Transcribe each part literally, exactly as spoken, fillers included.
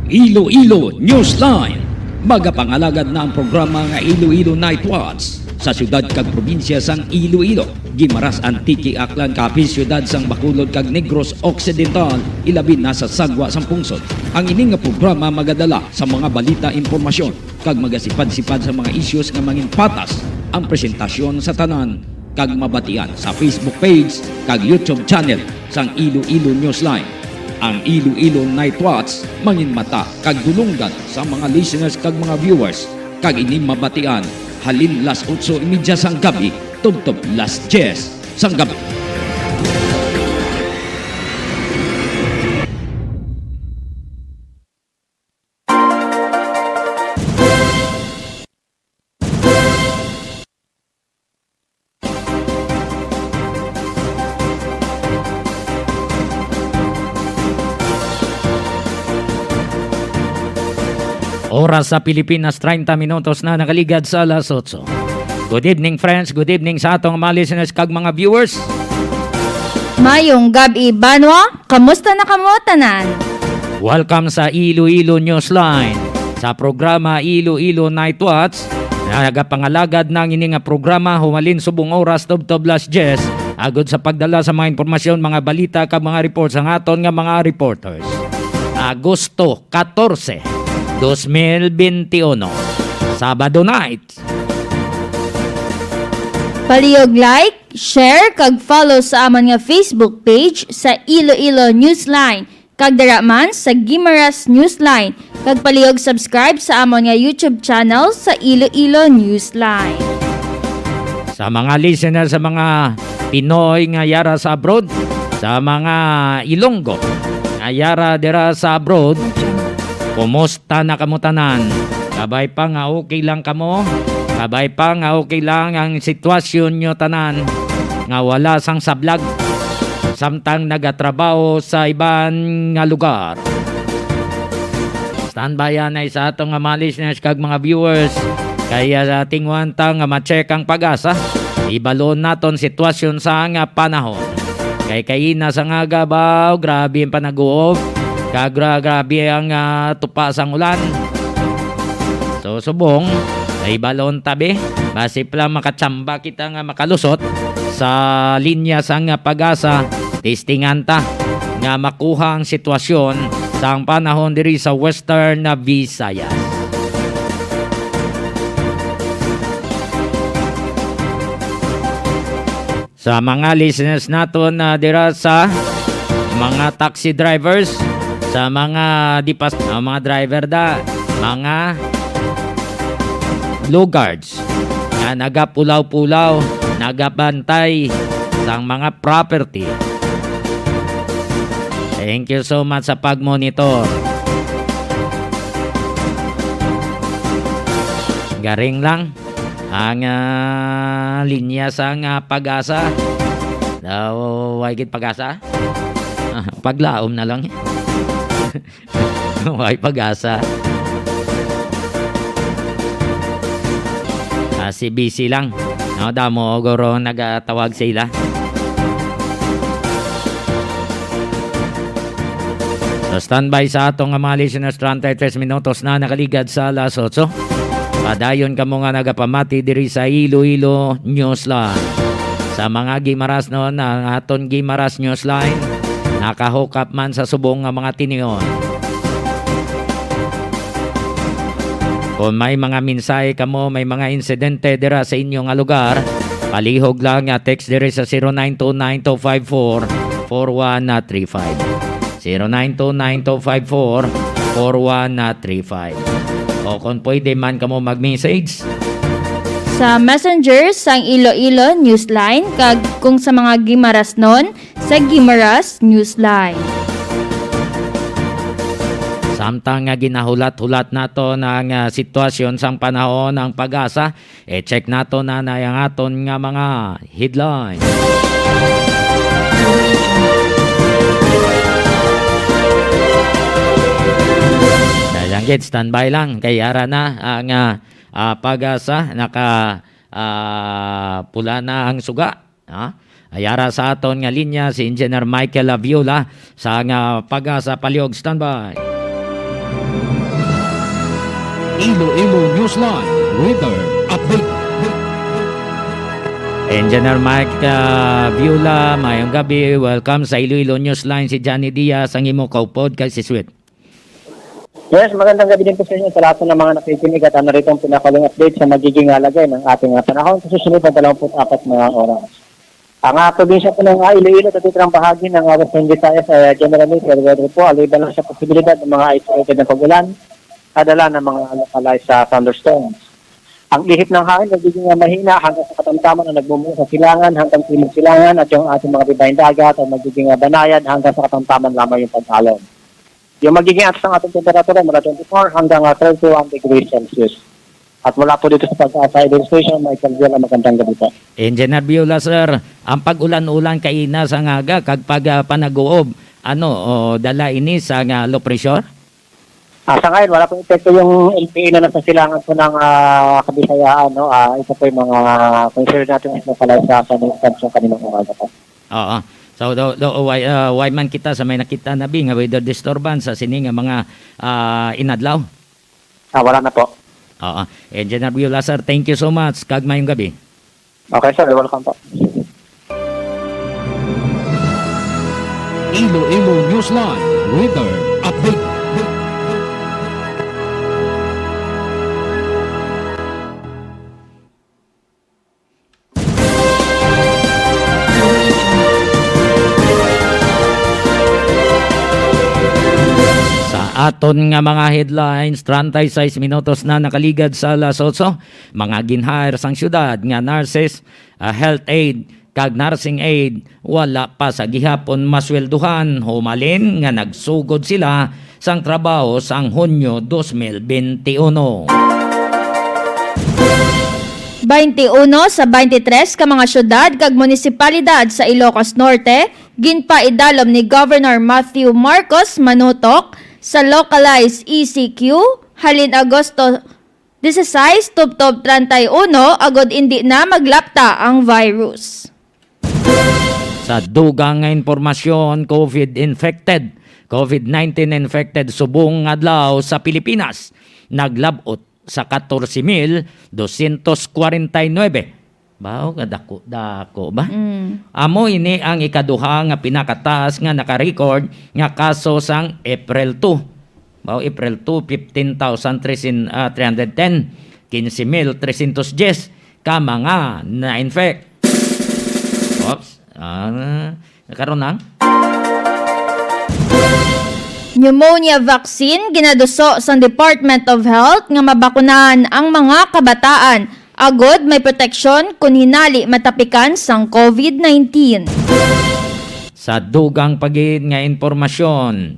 Iloilo Newsline. Magapangalagad na ang programa nga Iloilo Night Watch sa siyudad kag probinsya sang Iloilo, Guimaras, Antique, Aklan, Capiz, siyudad sang Bacolod kag Negros Occidental, ilabi na sa sagwa sang pungsod. Ang ini nga programa magadala sa mga balita, impormasyon, kag magasipad-sipad sa mga issues nga manginpatas. Ang presentasyon sa tanan kag mabatian sa Facebook page kag YouTube channel sang Iloilo Newsline. Ang Iloilo Night Watch manginmata kag dulonggan sa mga listeners kag mga viewers, kag ini mabatian halin las otso y media sang gabi tubtob las diyes sang gabi. Oras sa Pilipinas, treinta minutos na nakaligad sa alas otso. Good evening, friends. Good evening sa atong mga listeners kag mga viewers. Mayong gab-i, banwa. Kamusta na kamo tanan? Welcome sa Iloilo Newsline. Sa programa Iloilo Night Watch, nagapangalagad na ang ini nga programa humalin subong oras tubtob las diyes, agod sa pagdala sa mga impormasyon, mga balita, kag mga report sang aton nga mga reporters. Agosto katorse, dos mil benti uno, Sabado night. Palihog like, share, kag follow sa amon nga Facebook page sa Iloilo Newsline, kag dira man sa Guimaras Newsline, kag palihog subscribe sa amon nga YouTube channel sa Iloilo Newsline. Sa mga listener sa mga Pinoy nga yara sa abroad, sa mga Ilonggo nga yara dira sa abroad, kumusta na kamo tanan? Kabay pa nga okay lang kamo? Kabay pa nga okay lang ang sitwasyon nyo tanan, nga wala sang sablag, samtang nagatrabaho sa iban nga lugar? Standby anay sa ato nga mga listeners kag mga viewers, kaya sa tingwan ta nga ma-check ang PAGASA. Ibalon naton sitwasyon sa nga panahon. Kay kaina sa nga gabaw, grabe ang panag-uob. Kag gra-, grabe ang, ah, tupa sang ulan. So, subong, ay balon tabi. Basi pala makachamba kita nga makalusot sa linya sang PAGASA. Testingan ta nga makuha ang sitwasyon sang panahon diri sa Western Visayas. Sa mga listeners naton na dira sa mga taxi drivers, sa mga dipas-, ah, mga driver da, mga Blue Guards nga nagapulaw-pulaw, nagabantay sang mga property. Thank you so much sa pag-monitor. Garing lang ang, ah, linya sang, ah, PAGASA. Daw, way gid PAGASA? Ah, paglaom na lang. Way PAGASA. Ah, si busy lang. No, damo guro nagatawag sila. So, standby sa ato nga mga listeners, treinta y tres minutos na nakaligad sa alas otso. Padayon kamo nga nagapamati diri sa Iloilo Newsline. Sa mga Guimaras noon, ang aton Guimaras Newsline naka-hook up man sa subong nga mga tinion. Kung may mga mensahe kamo, may mga insidente dira sa inyo nga lugar, palihog lang nga text diri sa zero nine two nine two five four four one three five. Zero nine two nine two five four four one three five. O kung pwede man kamo mag-message. Sa Messenger sang Iloilo Newsline, kag kung sa mga Guimaras noon, sa Guimaras Newsline. Samtang nga ginahulat-hulat naton ang, ah, sitwasyon sang panahon, ang PAGASA, i-check naton na ang aton nga mga headline. Dahil lang gid, standby lang. Kay ara na ang, ah, ah, PAGASA, naka, ah, pula na ang suga. Ha? Ay ara sa aton nga linya si Engineer Michael Aviola sa nga PAGASA Palihog. Standby. Iloilo Newsline Weather Update. Engineer Mike, ah, Viola, mayong gabi. Welcome sa Iloilo Newsline. Si Johnny Diaz ang imo kaupod kag si Sweet. Yes, magandang gabi din po sa inyo, sa lahat ng mga nakikinig, at narito ang pinakahuling update sa magiging lagay ng ating, ah, panahon sa susunod na dalawampu't apat na oras. Ang, ah, probinsya po ng, ah, Iloilo at ito ang bahagi ng, ah, Western Visayas ay, ah, generally fair weather po. Aliban lang sa posibilidad ng mga isolated na pag-ulan, kadala ng mga localized, ah, thunderstorms. Ang ihip ng hangin magiging, ah, mahina hanggang sa katamtaman na nagmumula sa silangan hanggang timog silangan, at yung ating mga dibayang dagat ay magiging, ah, banayad hanggang sa katamtaman lamang yung pag-alon. Yung magiging atas ng ating temperatura mula twenty-four hanggang, ah, thirty-one degrees Celsius. At mula po dito sa Pag-asa Air Station, Michael Villa, magandang gabi po. Engineer Viola, sir, ang pag-ulan-ulan kaina sa ngaga kag pag, ah, panag-uob, ano, o, dala ini sa nga low pressure? Ah, sa ngayon, wala pong epekto yung L P A na nasa silangan po ng, ah, Kabisayaan, no? Ah, ito po yung mga concern natin sa pala sa, sa, sa kaninang umaga po. Oo. So, do, do, why, ah, why man kita sa may nakita na bi nga weather disturbance sa sini nga mga, ah, inadlaw? Ah, wala na po. Oo. Engineer Viola, sir, thank you so much. Kag mayong gabi. Okay, sir. Welcome po. Iloilo Newsline Weather Update. Sa aton nga mga headlines, treinta y seis minutos na nakaligad sa alas otso. Mga gin-hire sang syudad nga nurses, ah, health aid, kag nursing aid, wala pa sa gihapon masweldohan, humalin nga nagsugod sila sang trabaho sang Hunyo dos mil bente uno. Baynte uno sa baynte tres ka mga syudad kag munisipalidad sa Ilocos Norte ginpaidalom ni Governor Matthew Marcos Manutok sa localized E C Q halin Agosto disisais tubtob treinta y uno, agod indi na maglapta ang virus. Sa dugang nga impormasyon, COVID infected, COVID nineteen infected subong nga adlaw sa Pilipinas, naglab-ot sa katorse mil dosyentos kwarenta y nuebe. Bawo nga dako, dako ba? Mm. Amo ini ang ikaduha nga pinakataas nga naka-record nga kaso sang April two. Bawo, April two, fifteen thousand three hundred ten, quince mil trescientos diez ka mga na-infect. Oops. Ah, karon lang. Pneumonia vaccine ginaduso sang Department of Health nga mabakunahan ang mga kabataan agod may proteksyon kon hinali matapikan sang COVID nineteen. Sa dugang pa gid nga impormasyon,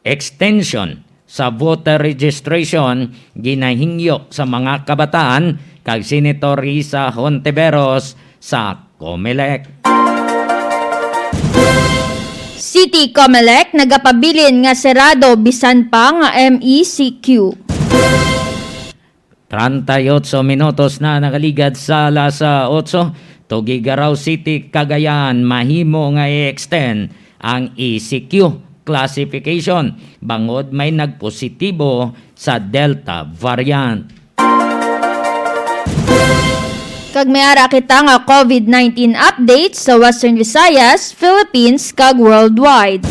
extension sa voter registration ginahingyo sa mga kabataan kag Senator Risa Hontiveros sa Comelec. City Comelec nagapabilin nga serado bisan pa nga M E C Q. Treinta y ocho minutos na nakaligad sa alas otso. Tugigarao City, Cagayan, mahimo nga i-extend ang E C Q classification bangod may nagpositibo sa Delta variant. Kag may ara kita nga COVID nineteen update sa Western Visayas, Philippines, kag worldwide.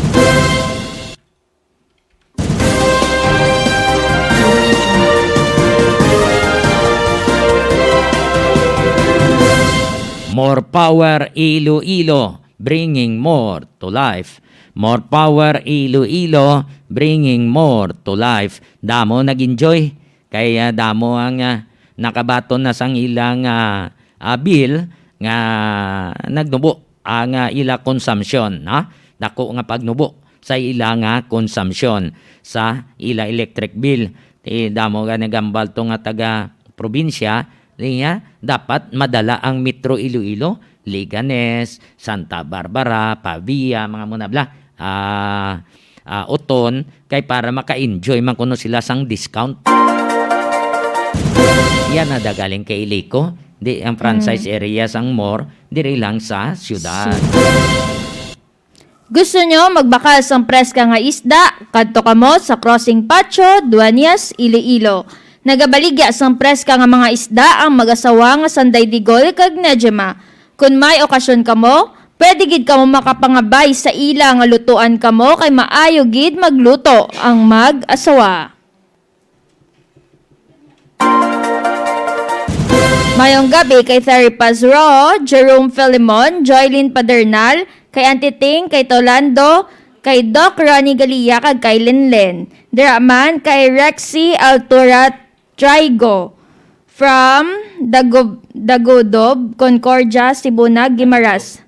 More power, Iloilo, bringing more to life. More power, Iloilo, bringing more to life. Damo nag-enjoy. Kay, ah, damo ang, ah, nakabaton na sang ilang, ah, ah, bill nga nagnubo ang, ah, ila consumption, ha? Dako nga pagnubo sa ila nga consumption sa ila electric bill. Ti damo nga nagambal to nga taga probinsya, niya dapat madala ang Metro Iloilo, Leganes, Santa Barbara, Pavia, mga muna bla. Ah, ah, Oton, kay para maka-enjoy man kuno sila sang discount. Yan na da galing kay Ilico, di ang franchise Mm. area sang more, diri lang sa syudad. Sa Gusto nyo magbakal sang preska nga isda? Kadto kamo sa Crossing Patio, Dueñas, Iloilo. Nagabaligya sang preska nga mga isda ang mag-asawa nga Sanday Digol kag Nejema. Kon may okasyon kamo, pwede gid kamo makapangabay sa ila nga lutuan kamo kay maayo gid magluto ang mag-asawa. Mayong gabi kay Terry Pazro, Jerome Filemon, Joylene Padernal, kay Auntie Ting, kay Tolando, kay Doc Ronnie Galia, kag kay Linlen. Dira man kay Rexy Altura Trigo from Dagob-, Dagodob, Concordia, Sibunag, Guimaras.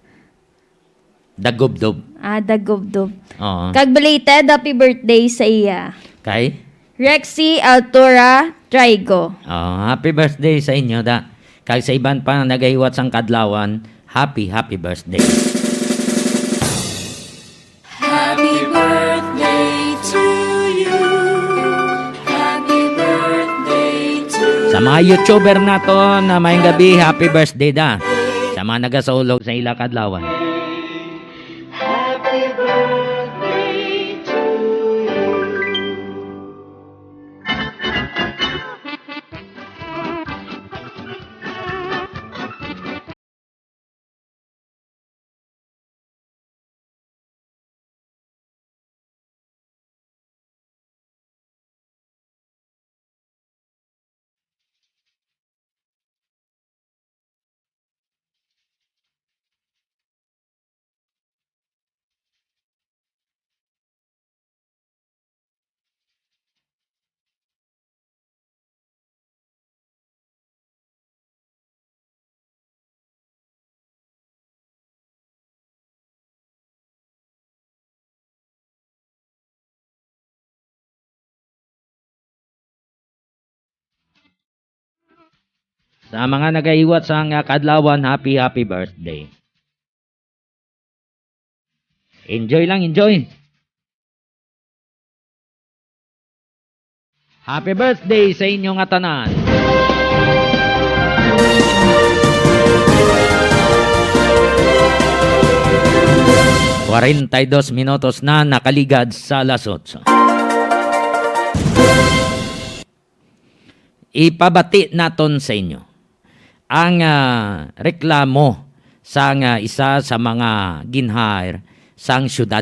Dagubdob. Ah, Dagubdob. Oo. Kag belated happy birthday sa iya. Kay? Rexy Altura Trigo. Oh, happy birthday sa inyo, da. Kag sa iban pa nga nagahiwat sang kadlawan, happy, happy birthday. Happy birthday to you. Happy birthday to Sa mga YouTuber naton, na mayong gabi, happy birthday da. Sa mga nagasaulog sa ila kadlawan. Happy birthday to you. Sa mga nagahiwat sang kadlawan, happy, happy birthday. Enjoy lang, enjoy. Happy birthday sa inyo nga tanan. Kwarenta y dos minutos na nakaligad sa alas otso. Ipabati naton sa inyo ang, ah, reklamo sang, ah, isa sa mga gin-hire sang siyudad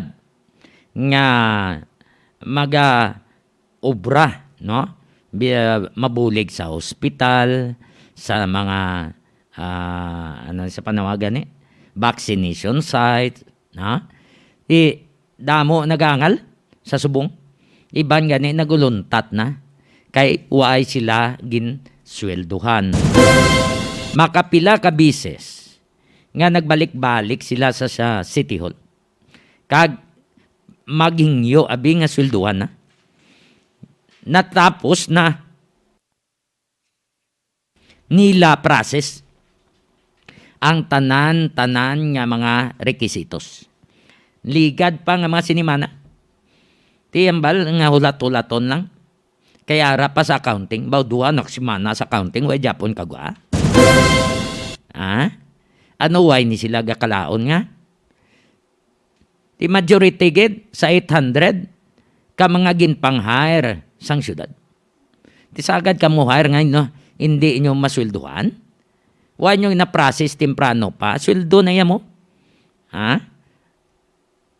nga mag-obra, no? Bi-, ah, mabulig sa ospital, sa mga, ah, ano sa panawagan ni? Vaccination site, no? Di damo nagaangal sa subong. Iban gani naguluntat na kay waay sila ginsweldohan. Makapila ka bisis nga nagbalik-balik sila sa, sa City Hall. Kag maghingyo abi nga sweldohan na. Natapos na nila process ang tanan-tanan nga mga rekisitos. Ligad pa nga mga sinimana. Ti ambal nga hulat-hulaton lang. Kay ara pa sa accounting, baw duha na ka semana sa accounting, way gyapon kagwa. Ah? Ano, way ni sila gakalaon nga? Ti majority gid sa eight hundred ka mga ginpang-hire sang syudad. Ti sagad kamo hire nga, no, hindi inyo masweldohan? Wa nyo na-process temprano pa? Sweldo na ya mo? Ha?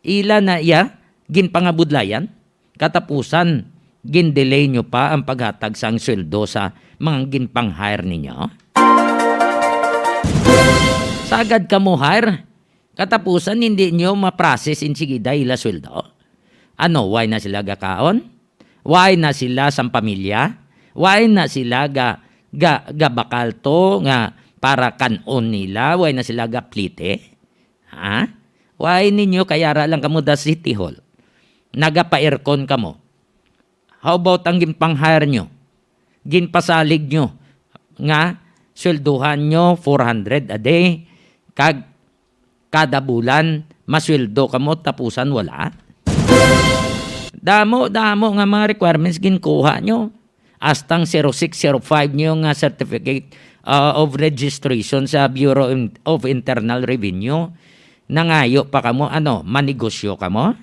Ila na iya ginpangabudlayan? Katapusan, gin-delay nyo pa ang paghatag sang sweldo sa mga ginpang-hire ninyo? Sagad kamo hire, katapusan hindi nyo ma-process insigida ila sweldo? Ano, way na sila gakaon? Way na sila sang pamilya? Way na sila ga, ga, gabakal to nga para kan-on nila? Way na sila gaplite? Ha? Way ninyo, kay ara lang kamo da City Hall. Nagapa-aircon kamo. How about ang ginpang-hire nyo? Ginpasalig nyo nga sweldohan nyo four hundred a day, kag kada bulan masweldo kamo, tapusan wala? Damo, damo nga mga requirements ginkuha nyo. Hasta ang zero six, zero five nyo nga certificate, ah, of registration sa Bureau in-, of Internal Revenue. Nangayo pa kamo, ano, manegosyo kamo?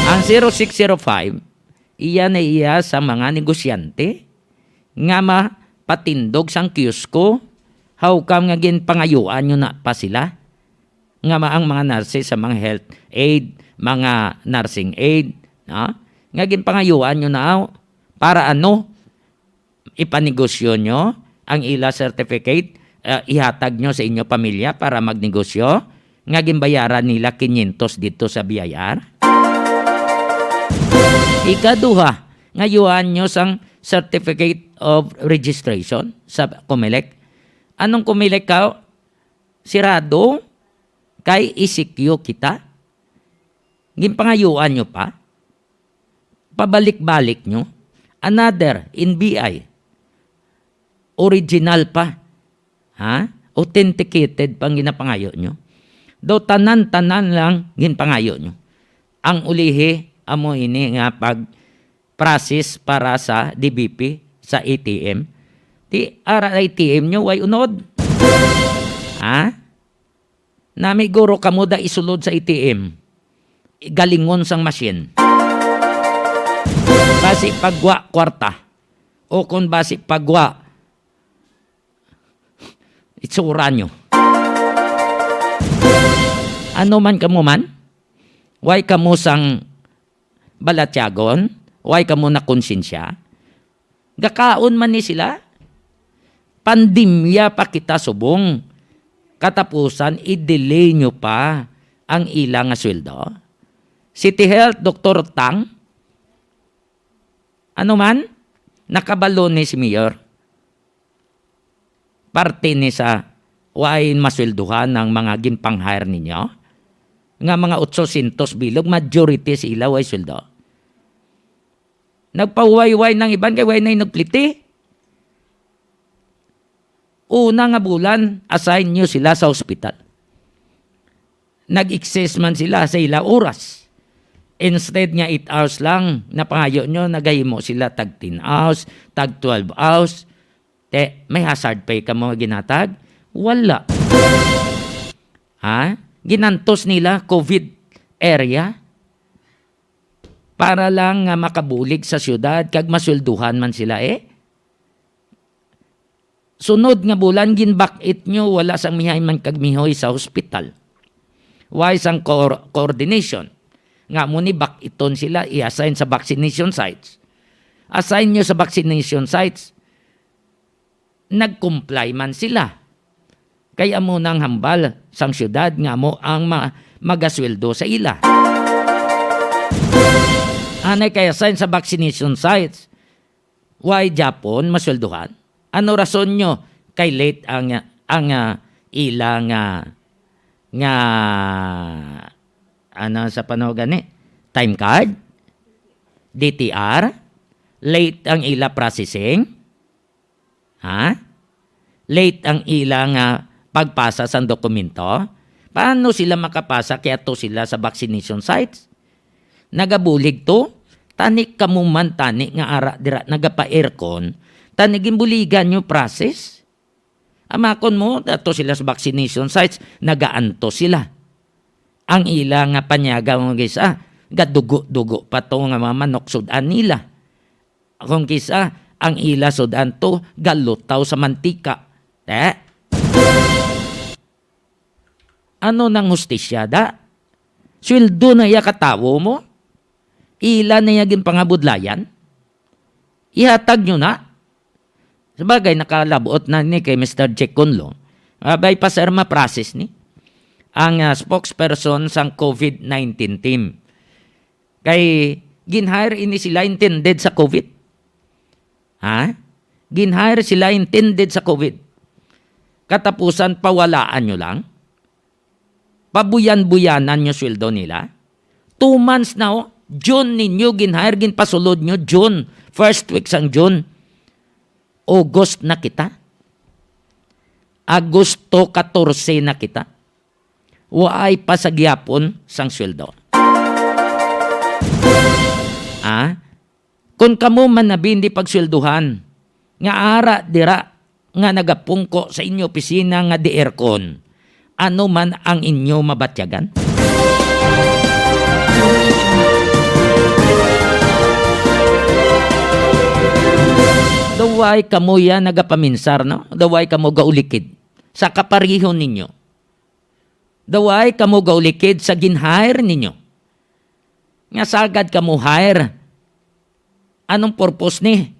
Ang zero six zero five, iya na iya sa mga negosyante nga mapatindog sang kiosko. How come nga ginpangayuan nyo na pa sila? Nga ma-, ang mga nurses sa mga health aid, mga nursing aid, no? Nga ginpangayuan nyo na, para ano? Ipanegosyo nyo ang ila certificate, ah, ihatag nyo sa inyo pamilya para magnegosyo nga ginbayaran nila quinientos didto sa B I R? Ikaduha, ngayuan nyo sang Certificate of Registration sa Comelec. Anong Comelec ka? Sirado kay E C Q kita? Ginpangayuan nyo pa? Pabalik-balik nyo? Another, N B I. Original pa. Ha? Authenticated pang ginapangayo nyo. Daw tanan-tanan lang ginpangayo nyo. Ang ulihi, amo ini nga pag-process para sa D B P, sa A T M. Ti, ara A T M nyo, way unod. Ha? Nami guro kamo da isulod sa A T M. Galingon sang machine. Basi pagwa kwarta. O kung basi pagwa itsura nyo. Ano man kamo man? Way kamo sang balatyagon? Way kamo nakonsensya? Gakaon man ni sila? Pandemya pa kita subong. Katapusan, i-delay nyo pa ang ila nga sweldo? City Health, Doktor Tang? Ano man? Nakabalo ni si Mayor? Parte ni sa way masweldohan ang mga ginpang-hire ninyo? Nga mga otsosyentos bilog, majority sa ila way sweldo. Nagpahuway-huway ng iban kay way na nagpliti. Una nga bulan, assign nyo sila sa hospital. Nag-excess man sila sa ila oras. Instead nga eight hours lang, napangayo nyo, nagahimo sila tag ten hours, tag twelve hours. Te, may hazard pay kamo ginatag? Wala. Ha? Ginantos nila COVID area para lang nga makabulig sa siyudad kag maswelduhan man sila, eh. Sunod nga bulan, ginbak-it nyo, wala sang mihay man kag mihoy sa hospital. Way sang coor-, coordination? Nga mo ni bak-iton sila, i-assign sa vaccination sites. Assign nyo sa vaccination sites. Nag-comply man sila. Kay amo nang hambal sang siyudad nga amo ang ma-, magasweldo sa ila. Anay kay assign sa vaccination sites. Why Japon masweldohan? Ano rason nyo kay late ang, ang, ah, ila nga, nga, ano sa panahon gani? Time card? D T R? Late ang ila processing? Ha? Late ang ila nga pagpasa sang dokumento? Paano sila makapasa kay ato sila sa vaccination sites? Nagabulig to? Tani kamo man tani nga ara dira nagapa-aircon, tani ginbuligan nyo process? Amakon mo, ato sila sa vaccination sites, nagaantos sila. Ang ila nga panyaga mo gisa, gadugo-dugo pa to nga mga manok sud-an nila. Kung kisa, ang ila sud-an to, galutaw sa mantika. Eh? Ano nang hustisya, da? Sweldo na iya ka tawo mo? Ila na iya ginpangabudlayan? Ihatag nyo na. Sabagay, nakalabot na ni kay Mister Jack Conlo. Abay, pasar ma-process ni ang, ah, spokesperson sang COVID nineteen team. Kay gin-hire ini sila intended sa COVID. Ha? Gin-hire sila intended sa COVID. Katapusan, pawalaan nyo lang? Pabuyan-buyanan nyo sweldo nila? Two months na, oh. June ninyo gin-hire, ginpasulod nyo, June. First week sang June. August na kita. Agosto katorse na kita. Waay pa sa gihapon sang sweldo. Ah? Kon kamo man na bindi pagsweldohan, nga ara dira nga nagapungko sa inyo opisina nga di aircon, Ano man ang inyo mabatyagan? Daway kamo ya nagapaminsar, no? Daway kamo gaulikid sa kapareho ninyo. Daway kamo gaulikid sa gin-hire ninyo. Nga sagad kamo hire, anong purpose ni?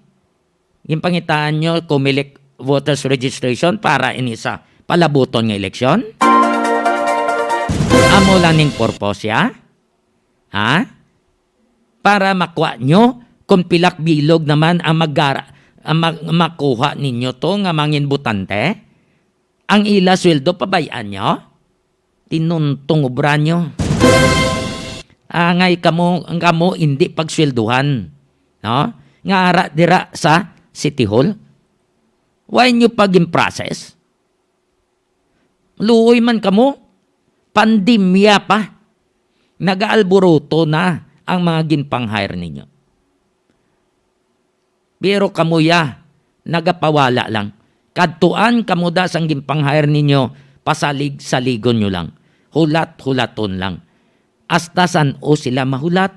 Ginpangitaan nyo, Comelec voters registration para ini sa palabuton nga eleksyon? Amo lang ning purpose ya? Ha? Para makuha nyo kung pilak bilog naman ang magara-, ang mag-, makuha ninyo to nga mangin botante? Ang ila sweldo, pabay-an nyo? Tinuntong obra nyo. Angay kamo, ang kamo hindi pagswelduhan, no? Nga ara dira sa City Hall. Why nyo pa gin-process? Luoy man kamo. Pandemya pa. Nagaalburuto na ang mga ginpang-hire ninyo. Pero kamo ya, nagapawala lang. Kadtuan kamo da sang ginpang-hire ninyo, pasalig-saligon nyo lang. Hulat-hulaton lang. Hasta san-o sila mahulat?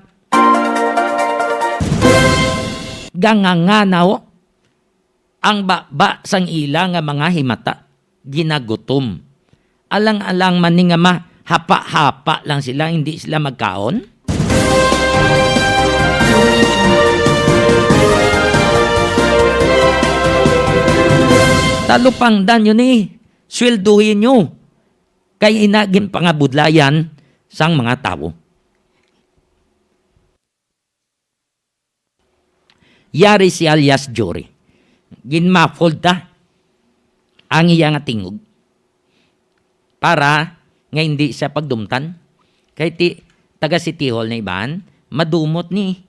Ganganga na, oh. Ang baba sang ila nga mga himata ginagutom. Alang-alang man ni nga mahapa-hapa lang sila, hindi sila magkaon? Talupangdan nyo ni, swelduhin nyo. Kay ina ginpangabudlayan sang mga tawo. Yari si alias Jory. Ginmuffled ta ang iya nga tingog para nga hindi siya pagdumtan. Kay ti, taga City Hall na iban, madumot ni.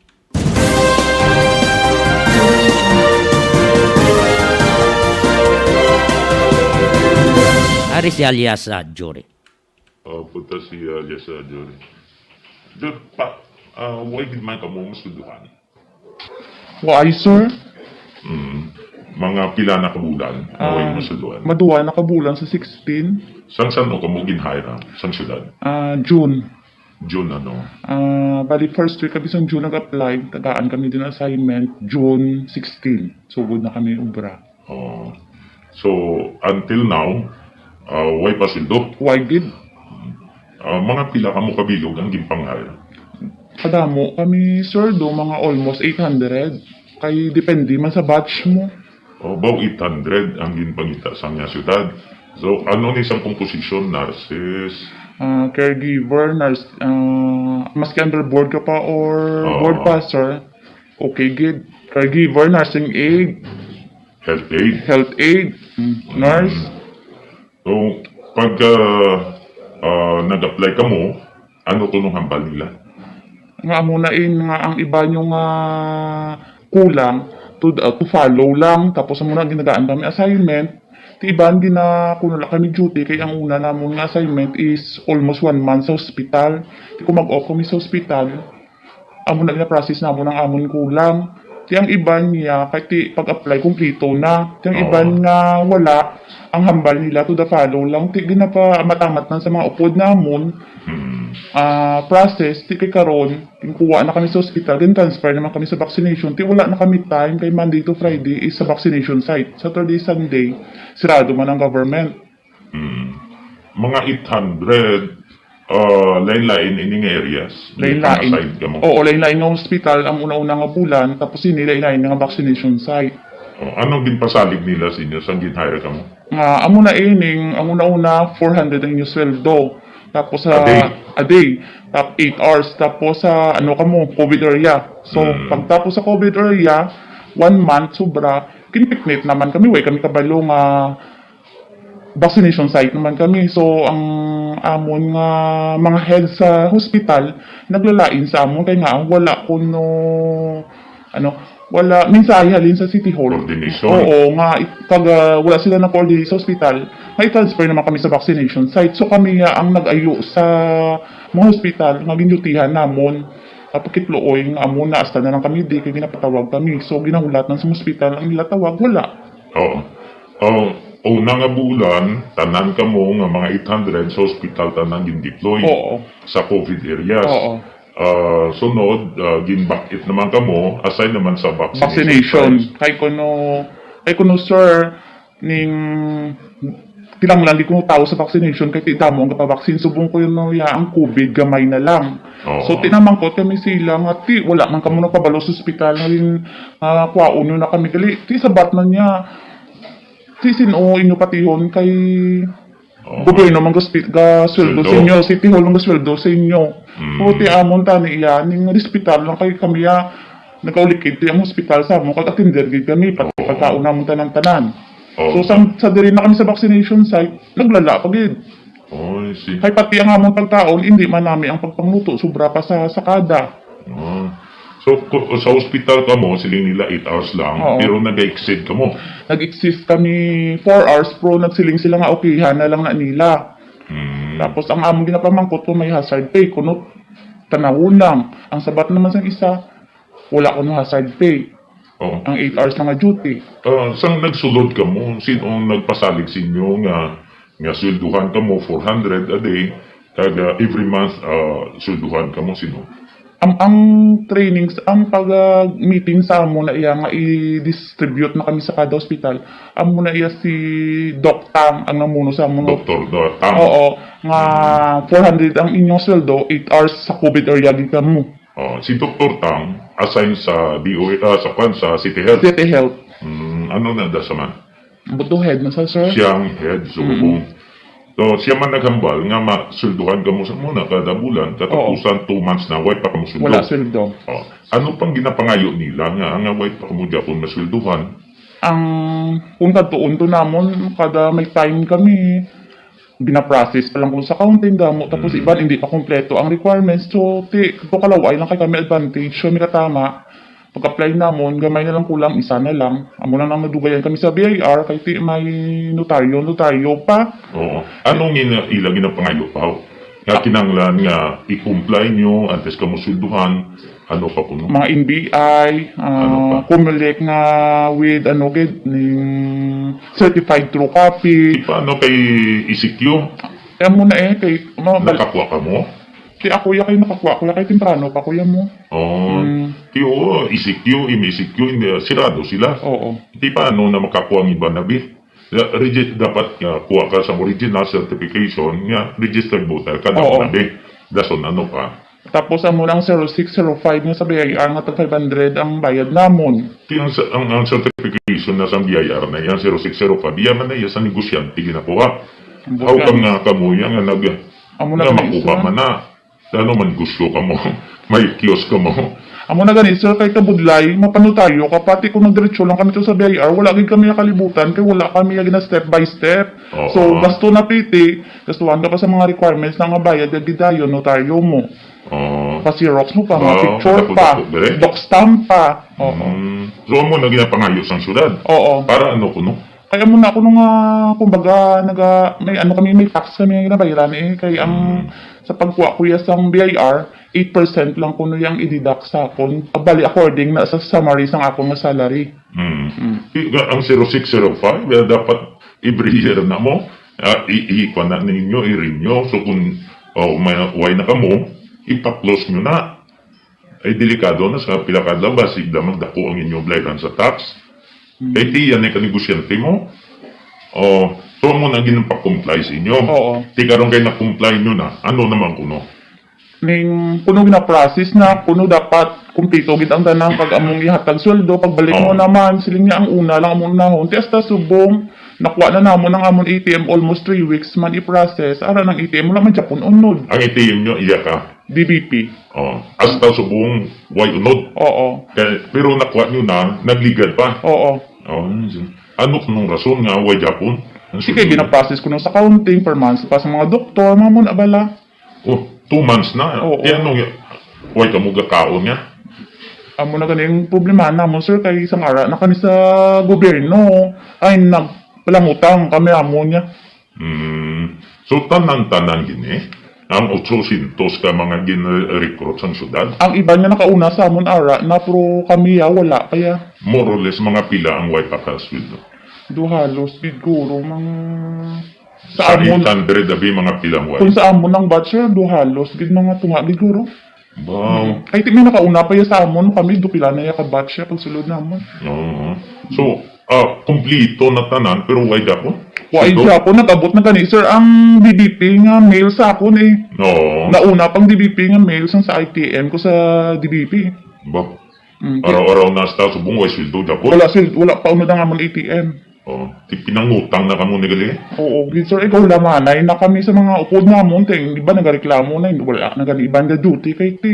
Ari si alias, ah, Jory. Ah, punta si alias, ah, Jory. Jor, pa, ah, why gid man kamo masweldohan? Why, sir? Mm. Mga pila na ka bulan nga way Ah, mo sweldohan? Maduwa na ka bulan sa sixteen. Sang san-o kamo gin-hire, ah? Sang syudad? Ah, June. June ano? Ah, bali, first week kami sang June nag-apply. Tagaan kami din assignment, June sixteen. Sugod na kami obra. Oh. So, until now, ah, way pa sweldo? Way gid. Ah, mga pila kamo kabilog ang ginpang-hire? Kadamo kami, sir, do mga almost eight hundred. Kay depende man sa batch mo. Oh, about eight hundred ang ginpangita sa nga syudad. So, ano ni sang composition? Nurses? Ah, caregiver, nurse, ah, maski under board ka pa or Oo. board pa, sir, okay gid. Caregiver, nursing aid, Health aid? health aid, mm, nurse. Mm. So, pag, ah, ah, nag-apply kamo, ano kuno hambal nila? Nga amo na in, nga ang iba nyo nga kulang, to, ah, to follow lang, tapos amo na ginagaan kami assignment, ti iban gina, kuno lang kami duty, kay ang una namon nga assignment is almost one month sa hospital. Ti kung mag-off kami sa hospital, amo na gina-process namon ang amon kulang. Ti ang iban niya, kay ti pag-apply, kumpleto na. Ti ang Oo. iban nga wala, ang hambal nila to the follow lang. Ti ginapaamat-amat man sa mga upod namon, Hmm. ah, process. Ti kay karon, ginkuha na kami sa hospital, gin-transfer naman kami sa vaccination. Ti wala na kami time, kay Monday to Friday is sa vaccination site. Saturday, Sunday, sirado man ang government. Mm. Mga eight hundred, ah, lain-lain ini nga areas. Lain-lain. Nag-assign kamo? Oo, lain-lain nga hospital ang una-una nga bulan, tapos ini lain-lain nga vaccination site. Oh, ano ginpasalig nila sa inyo sang gin-hire kamo? Nga, amo na ining, ang una-una, four hundred ang inyo sweldo. Tapos sa A day? A day. Tap-, eight hours. Tapos sa, ano kamo, COVID area. So, Mm. pagtapos sa COVID area, one month, sobra, kinpiknit naman kami. Way kami kabalo nga vaccination site naman kami. So, ang amon nga mga head sa hospital, naglalain sa amon kay nga wala kuno, ano, wala mensahe halin sa City Hall. Coordination. Oo, nga it-, pag, ah, wala sila na-coordinate sa hospital, nga i-transfer naman kami sa vaccination site. So, kami nga ang nag-ayo sa mga hospital nga gindutihan namon. Kapakitluoy nga amo na, hasta na lang kami, di kay ginapatawag kami. So, ginahulat lang sa hospital ang nila tawag, wala. Oo. Oh, Una nga bulan, tanan kamo nga mga eight hundred sa hospital tanan gin-deploy Oo. sa COVID areas. Oo. Ah, sunod, ah, gin-back it naman kamo, aside naman sa vaccination Vaccination. drive. Kay kuno, kay kuno, sir, ning kinahanglan di ko tawo sa vaccination kay ti damo ang gapabaksin subong ko yun, no, ya, ang COVID gamay na lang. Oo. So, tinamangkot kami sila nga, "Ti, wala man kamo nagpabalo sa ospital nga rin, ah, kwaon nyo na kami." Gali, ti, sabat man niya. Ti, sin-o inyo patihon kay Oo. gobyerno man gaspi-, ga sweldo Sweldo. sa inyo, City Hall man ga sweldo sa inyo. Mm. Pero ti amon tani iya, ning hospital lang kay kami ya, nagaulikid ti ang hospital sa amon, kag atender gid kami, pati Oo. pagkaon namon tanan-tanan. Oo. So, sa, sa diri na kami sa vaccination site, naglala pa gid. Oh, I see. Kay pati ang amon pagkaon, hindi man nami ang pagpangluto, sobra pa sa sakada. Oh. So, ku-, sa hospital kamo, siling nila eight hours lang, Oo. pero nag-exceed kamo. Nag-exceed kami four hours, pero nagsiling sila nga okayhan na lang na nila. Hmm. Tapos, ang among ginapamangkot kung may hazard pay, kuno tanawon lang. Ang sabat naman sang isa, wala kuno hazard pay. Oo. Ang eight hours lang nga duty. Ah, sang nagsulod kamo, sino ang nagpasalig sa inyo nga, nga swelduhan kamo four hundred a day, kag, ah, every month, ah, swelduhan kamo, sino? Ang, ang trainings, ang pag, ah, meeting sa amo na iya nga i-distribute na kami sa kada ospital, amo na iya si Doc Tang ang namuno sa amo, no? Doktor Do-, Tang. Oo, nga four hundred ang inyong sweldo, eight hours sa COVID area gid kamo. Oh, si Doktor Tang, assign sa D O H, ah, sa kwan, sa City Health. City Health. Mm, ano na da sa man? Buto head na sa, sir. Siyang head, so, Mm. So, siya man naghambal nga masulduhan kamo sa muna kada bulan, katapusan Oo. two months na, way pa kamo sweldo. Wala sweldo. Oh, ano pang ginapangayo nila nga, nga way pa kamo gyapon masulduhan? Ang, kung kadtuon to namon, kada may time kami, gina-process pa lang kuno sa counting damo, tapos Mm. iban hindi pa kompleto ang requirements. So, ti, kadto kalaway lang kay kami advantage. So, may katama, pag-apply namon, gamay na lang kulang, isa na lang. Amo lang nang nadugayan kami sa B I R, kay ti may notaryo, notaryo pa. Oo. Anong ina-, ila ginapangayo pa? Nga Ah. kinahanglan nga i-comply nyo antes ka mosulduhan, ano pa kuno? Mga N B I, ah, Ano pa? Comelec nga with, ano, gid, ning certified true copy. Di pa, ano, kay E C Q? Kaya mo na eh, kay, ma-, bal- Nakakuha ka mo? Kay ako, ya, kay nakakuha ko, ya, kay temprano pa, kuya mo. Oh, Mm. ti, oo, E C Q, in E C Q, hindi, sirado sila. Oo. Di pa, ano, na makakuha ang iba na, bi? Ya, regi-, dapat nga kuha ka sa original certification nga registered voter ka, Oo. dapat na, bi. Dason, ano pa? Tapos, amo lang zero six, zero five nga sa B I R nga tag five hundred ang bayad namon. Ti ang, ang, ang certification na sa B I R na yan, zero six, zero five, iya man na iya sa negosyante ginakuha. Ang How come bukan. nga kamo yan nga nag-, Amo na nga gani, makuha sir. man na? Ano man negosyo ka mo? May kiosk ka mo? Amo na gani, sir, kay kabudlay, mapanotaryo ka, pati kung nagdiretso lang kami to sa B I R, wala gid kami nakalibutan, kay wala kami lagi na step by step. Oo. So, gasto na piti, gastuhan ka pa sa mga requirements na nga bayad, gid dayon, notaryo mo. Oo. Pa-xerox mo pa, mga Wow, picture dako-dako, pa, dire? doc stamp pa. Oo. Mm. So, amo na ginapangayo sang syudad? Oo. Para ano kuno? Kaya mo na kuno nga, kumbaga, naga, may ano kami, may tax kami nga ginabayaran eh. Kay ang, Mm. sa pagkuha ko ya sang B I R, eight percent lang kuno yang i-deduct sa akon. Bali, according na sa summary sang akon nga salary. Mm. Mm. I-, ang zero six, zero five, eh, dapat every year na mo, ah, i-, i-, kuha na ninyo, i-renew. So, kung, oh, may, way na kamo, ipa-close nyo na. Ay, delikado na sa pila ka adlaw, basig da magdako ang inyong bayran sa tax. Hmm. Kay ti yan ay kanegosyante mo. Oh, so mo na ginpa-comply sa inyo. Oo. Ti karon kay na-comply nyo na, ano naman kuno? Ning kuno gina-process na, kuno dapat kumpleto gid ang tanan kag among ihatag sweldo. Pagbalik mo Oo. naman, siling niya ang una lang among unahon. Ti hasta subong, nakuha na namon ang amon A T M almost three weeks man i-process. Ara nang A T M, wala man gyapon unod. Ang A T M nyo, iya ka? D B P. Oh, hasta subong way unod. Oo. Kay, pero nakuha nyo na, nagligad pa. Oo. Oh, ano kunong rason nga way gyapon? Ang Sige, sulod. gina-process ko nung sa counting, per months pa sa mga doktor, mga muna bala. Oh, two months na. Oo. Kaya nung way ka mo gakaon nga? Amo na ganing problema namo, sir, kay isang ara na kami sa gobyerno. Ay, nagpalangutang kami amo niya. Hmm. So, tanan-tanan gini, ang otsosyentos ka mga gin-recruit sang syudad? Ang iban nga nakauna sa amon ara na, pero kami ya, wala pa ya. More or less, mga pila ang way pa ka sweldo? Do halos gid guro, mga sa Sa amon. Eight hundred abi, mga pila ang Kung wala? Sa amon ang batch, sir, do halos gid mga tunga gid guro. Wow. Kay ti may nakauna pa ya sa amon, kami do pila na ya ka batch ya pagsulod namon. Oo. So, ah, kumplito na tanan, pero why daw? Why Ito? Daw po nag-abot na gani, sir, ang D B P nga mail sa akon eh. Oo. Nauna pang D B P nga mail sang sa I T M ko sa D B P. Ba? Mm, di- Araw-araw na sa subong, way sweldo daw po? Wala, sir, wala pa unod ang amon A T M. Oh, ti pinangutang na kamo ni gali? Oo, gid, sir. Ikaw, lamanay na kami sa mga upod namon, te. Di ba, nagareklamo na, hindi, wala na gani iban nga duty, kay ti,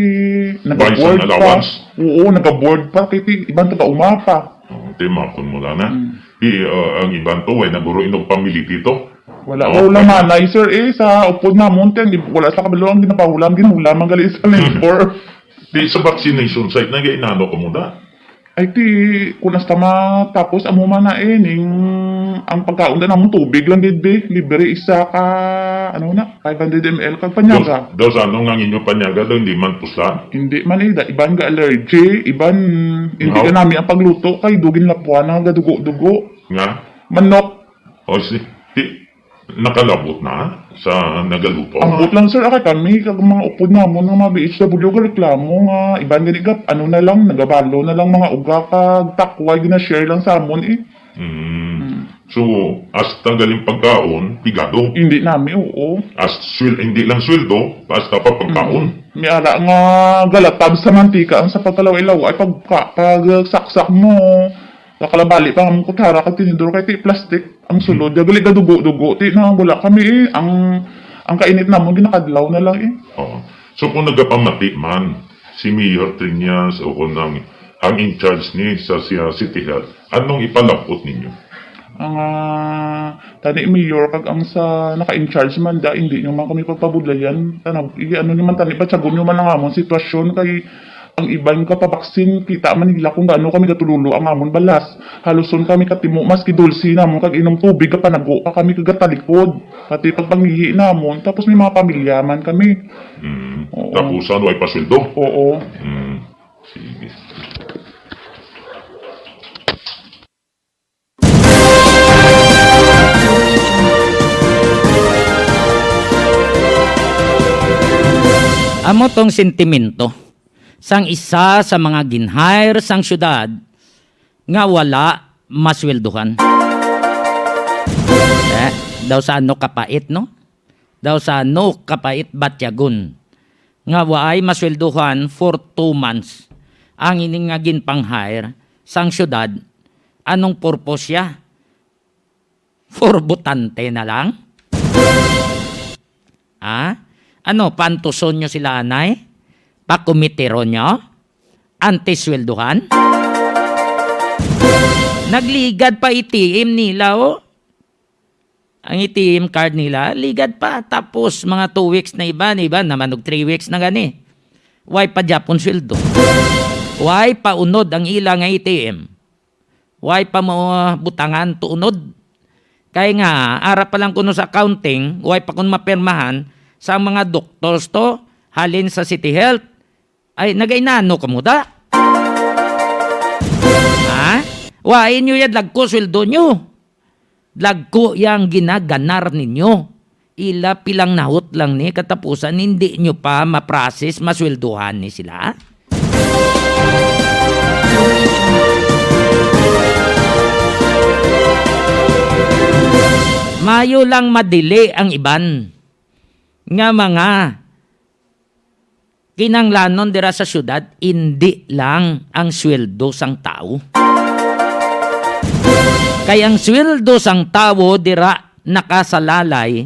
Bay sa nagaboard pa. Allowance? Oo, nagaboard pa, kay ti, iban taga umapa. Oh, ti, makon mo na na. Mm. Ti, uh, ang iban to, way naguro inog pamilya dito. Wala, oh, wala, okay. Lamanay, sir, eh, sa upod namon, te, di, wala sa kabalo ang ginapahulam, ginhulam ang gali sa labor. Ti, sa vaccination site, nagainano ka muna? Ay, ti, kung hasta matapos amo man na eh, ning, ang pagkaon da namon tubig lang gid, be. Libre isa ka, ano na, five hundred M L kag panyaga. Dos, dos ano nga ang inyo panyaga daw, hindi man puslan? Hindi man eh, da, iban ga allergy, iban, hindi Nga? Ka nami ang pagluto, kay dugin lapuan nga gadugo-dugo. Nga? Manok. O, si, ti, nakalabot na sa nagaluto? Ambot lang, sir, akay kami, kag mga upod namon nga mga B H W, gareklamo nga, iban gani gap, ano na lang, nagabalo na lang mga uga, kag takway, gina-share lang sa amon, eh. Mm. Mm. So, hasta galing pagkaon, pigado? Hindi nami, oo. As, swel-, hindi lang sweldo, hasta pa pagkaon? Mm. May ara nga galatab sa mantika ang sa pagkalaw-ilaw, ay pagka-, pagsaksak mo, nakalabali pa ang kutsara kag tinidor kay ti plastic. Ang sulod, ya gali gadugo-dugo. Ti na, wala kami, eh. Ang, ang kainit namon, ginakadlaw na lang, eh. Oo. So, kung nagapamati man si Mayor Triñas o kung ang, ang in charge ni sa, sa City Health, anong ipalabot ninyo? Ang, ah, tani Mayor kag ang sa naka-in charge man da, hindi nyo man kami pagpabudlayan. Tanaw, i-, ano nyo man tani, patyagon nyo man ang amon sitwasyon kay ang iban ka pabaksin, kita man nila kung gaano kami gatulolo ang amon balas. Haluson kami katimo, maski dulce namon kag inom tubig, gapanago pa kami kag gatalikod. Pati pagpangihi namon, tapos may mga pamilya man kami. Mm. Oo. Tapos ano, ay pasweldo? Oo. Mm. Sige. Amo tong sentimento sang isa sa mga gin-hire sang syudad nga wala masweldohan. Eh, daw sa ano kapait, no? Daw sa ano kapait batyagon nga waay masweldohan for two months ang ini nga ginpang-hire sang syudad. Anong purpose siya? For botante na lang? Ha? Ano, paantuson nyo sila, anay? Pakumitiron nyo? Anti-sweldohan? Nagligad pa A T M nila, oh. Ang A T M card nila, ligad pa. Tapos, mga two weeks na iban, iban naman og three weeks na gani. Way pa gyapon sweldo. Way pa unod ang ila nga A T M. Way pa mo, ah, butangan to unod. Kay nga, ara pa lang kuno sa accounting, way pa kun mapirmahan sa mga doctors to, halin sa City Health. Ay, nagainano kamo da? Ha? Wa inyo ya dagko sweldo nyo. Dagko yang ginaganar ninyo. Ila pilang nahot lang ni katapusan, hindi nyo pa ma-process, masweldohan ni sila? Mayo lang madili ang iban nga mga kinahanglanon dira sa syudad, indi lang ang sweldo sang tawo. Kay ang sweldo sang tawo dira nakasalalay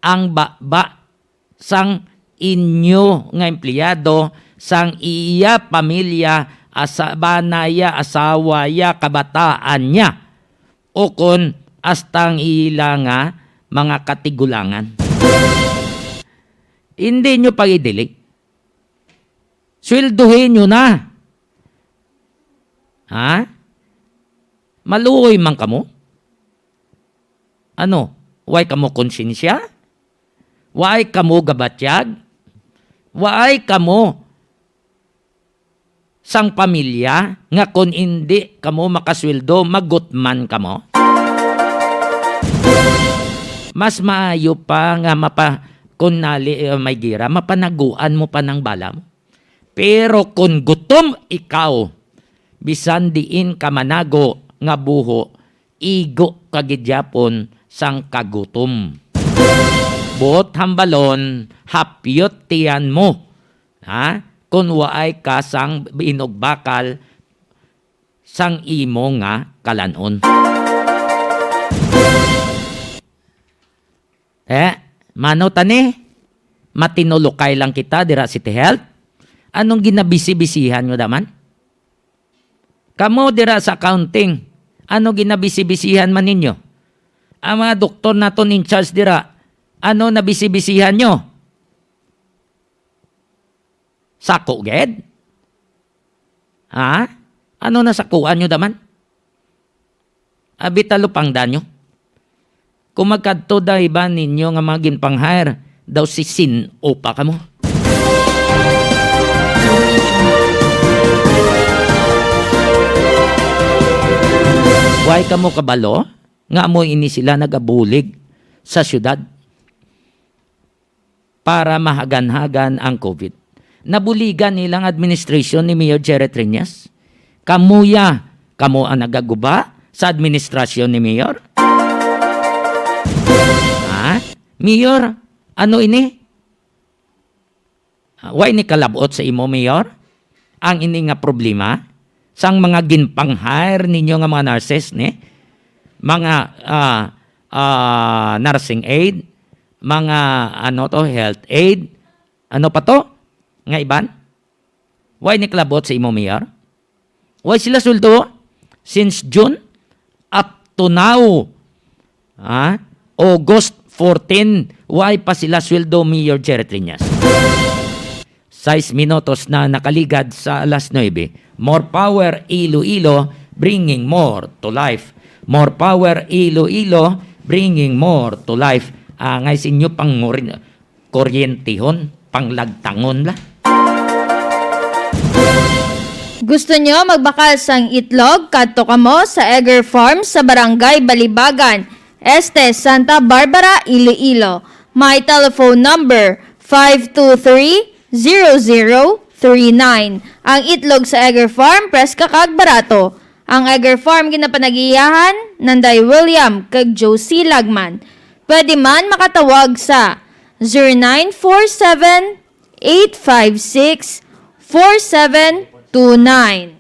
ang baba sang inyo nga empleyado, sang iya pamilya, asa-, bana ya, asawa ya, kabataan niya, o kon hasta ang ila nga mga katigulangan. Hindi nyo pag-idili. Swelduhin nyo na. Ha? Maluoy man kamo? Ano? Way kamo konsensya? Way kamo gabatyag? Way kamo sang pamilya nga kon indi kamo makasweldo, magutman kamo? Mas maayo pa nga mapa-, kun nali, eh, may gira, mapanaguan mo pa ng bala mo. Pero kun gutom ikaw, bisan diin ka manago nga buho, igo ka gid yapon sang kagutom. Buot hambalon, hapyot tiyan mo, ha? Kun waay ka sang inugbakal sang imo nga kalan-on. Eh, mano tani? Matinulokay lang kita dira City Health. Anong ginabisi-bisihan nyo daman? Kamo dira sa accounting, ano ginabisi-bisihan man ninyo? Ang mga doktor naton in charge dira, ano nabisi-bisihan nyo? Sako gid? Ha? Ano na sakuan nyo daman? Abi talupangdan nyo. Kung magkadto da iban ninyo nga mga ginpang-hire, daw si sin-o pa kamo. Why kamo kabalo nga amo ini sila nagabulig sa syudad para mahagan-hagan ang COVID? Nabuligan nilang administration ni Mayor Jerry Triñas. Kamuya, kamo ang nagaguba sa administrasyon ni Mayor? Ha? Mayor, ano ini? Ah, why ni kalabot sa imo, Mayor? Ang ini nga problema sang mga ginpang-hire ninyo nga mga nurses, ni? Mga, ah, ah, nursing aid, mga, ano to, health aid, ano pa to? Nga iban? Why ni kalabot sa imo, Mayor? Why sila sweldo? Since June up to now, ah, August fourteen, why pa sila sweldo, Mayor Jerry Triñas? Sais minutos na nakaligad sa alas nuebe. More power, Iloilo, bringing more to life. More power, Iloilo, bringing more to life. Angay sa inyo pang kuryentihon, panglagtangon la. Gusto nyo magbakal sang itlog? Kadto kamo sa Egger Farm sa Barangay Balibagan, Este, Santa Barbara, Iloilo. May telephone number, five two three, zero zero three nine. Ang itlog sa Egger Farm, preska kag barato. Ang Egger Farm ginapanagiyahan Nanday William kag Josie Lagman. Pwede man makatawag sa zero nine four seven, eight five six, four seven two nine.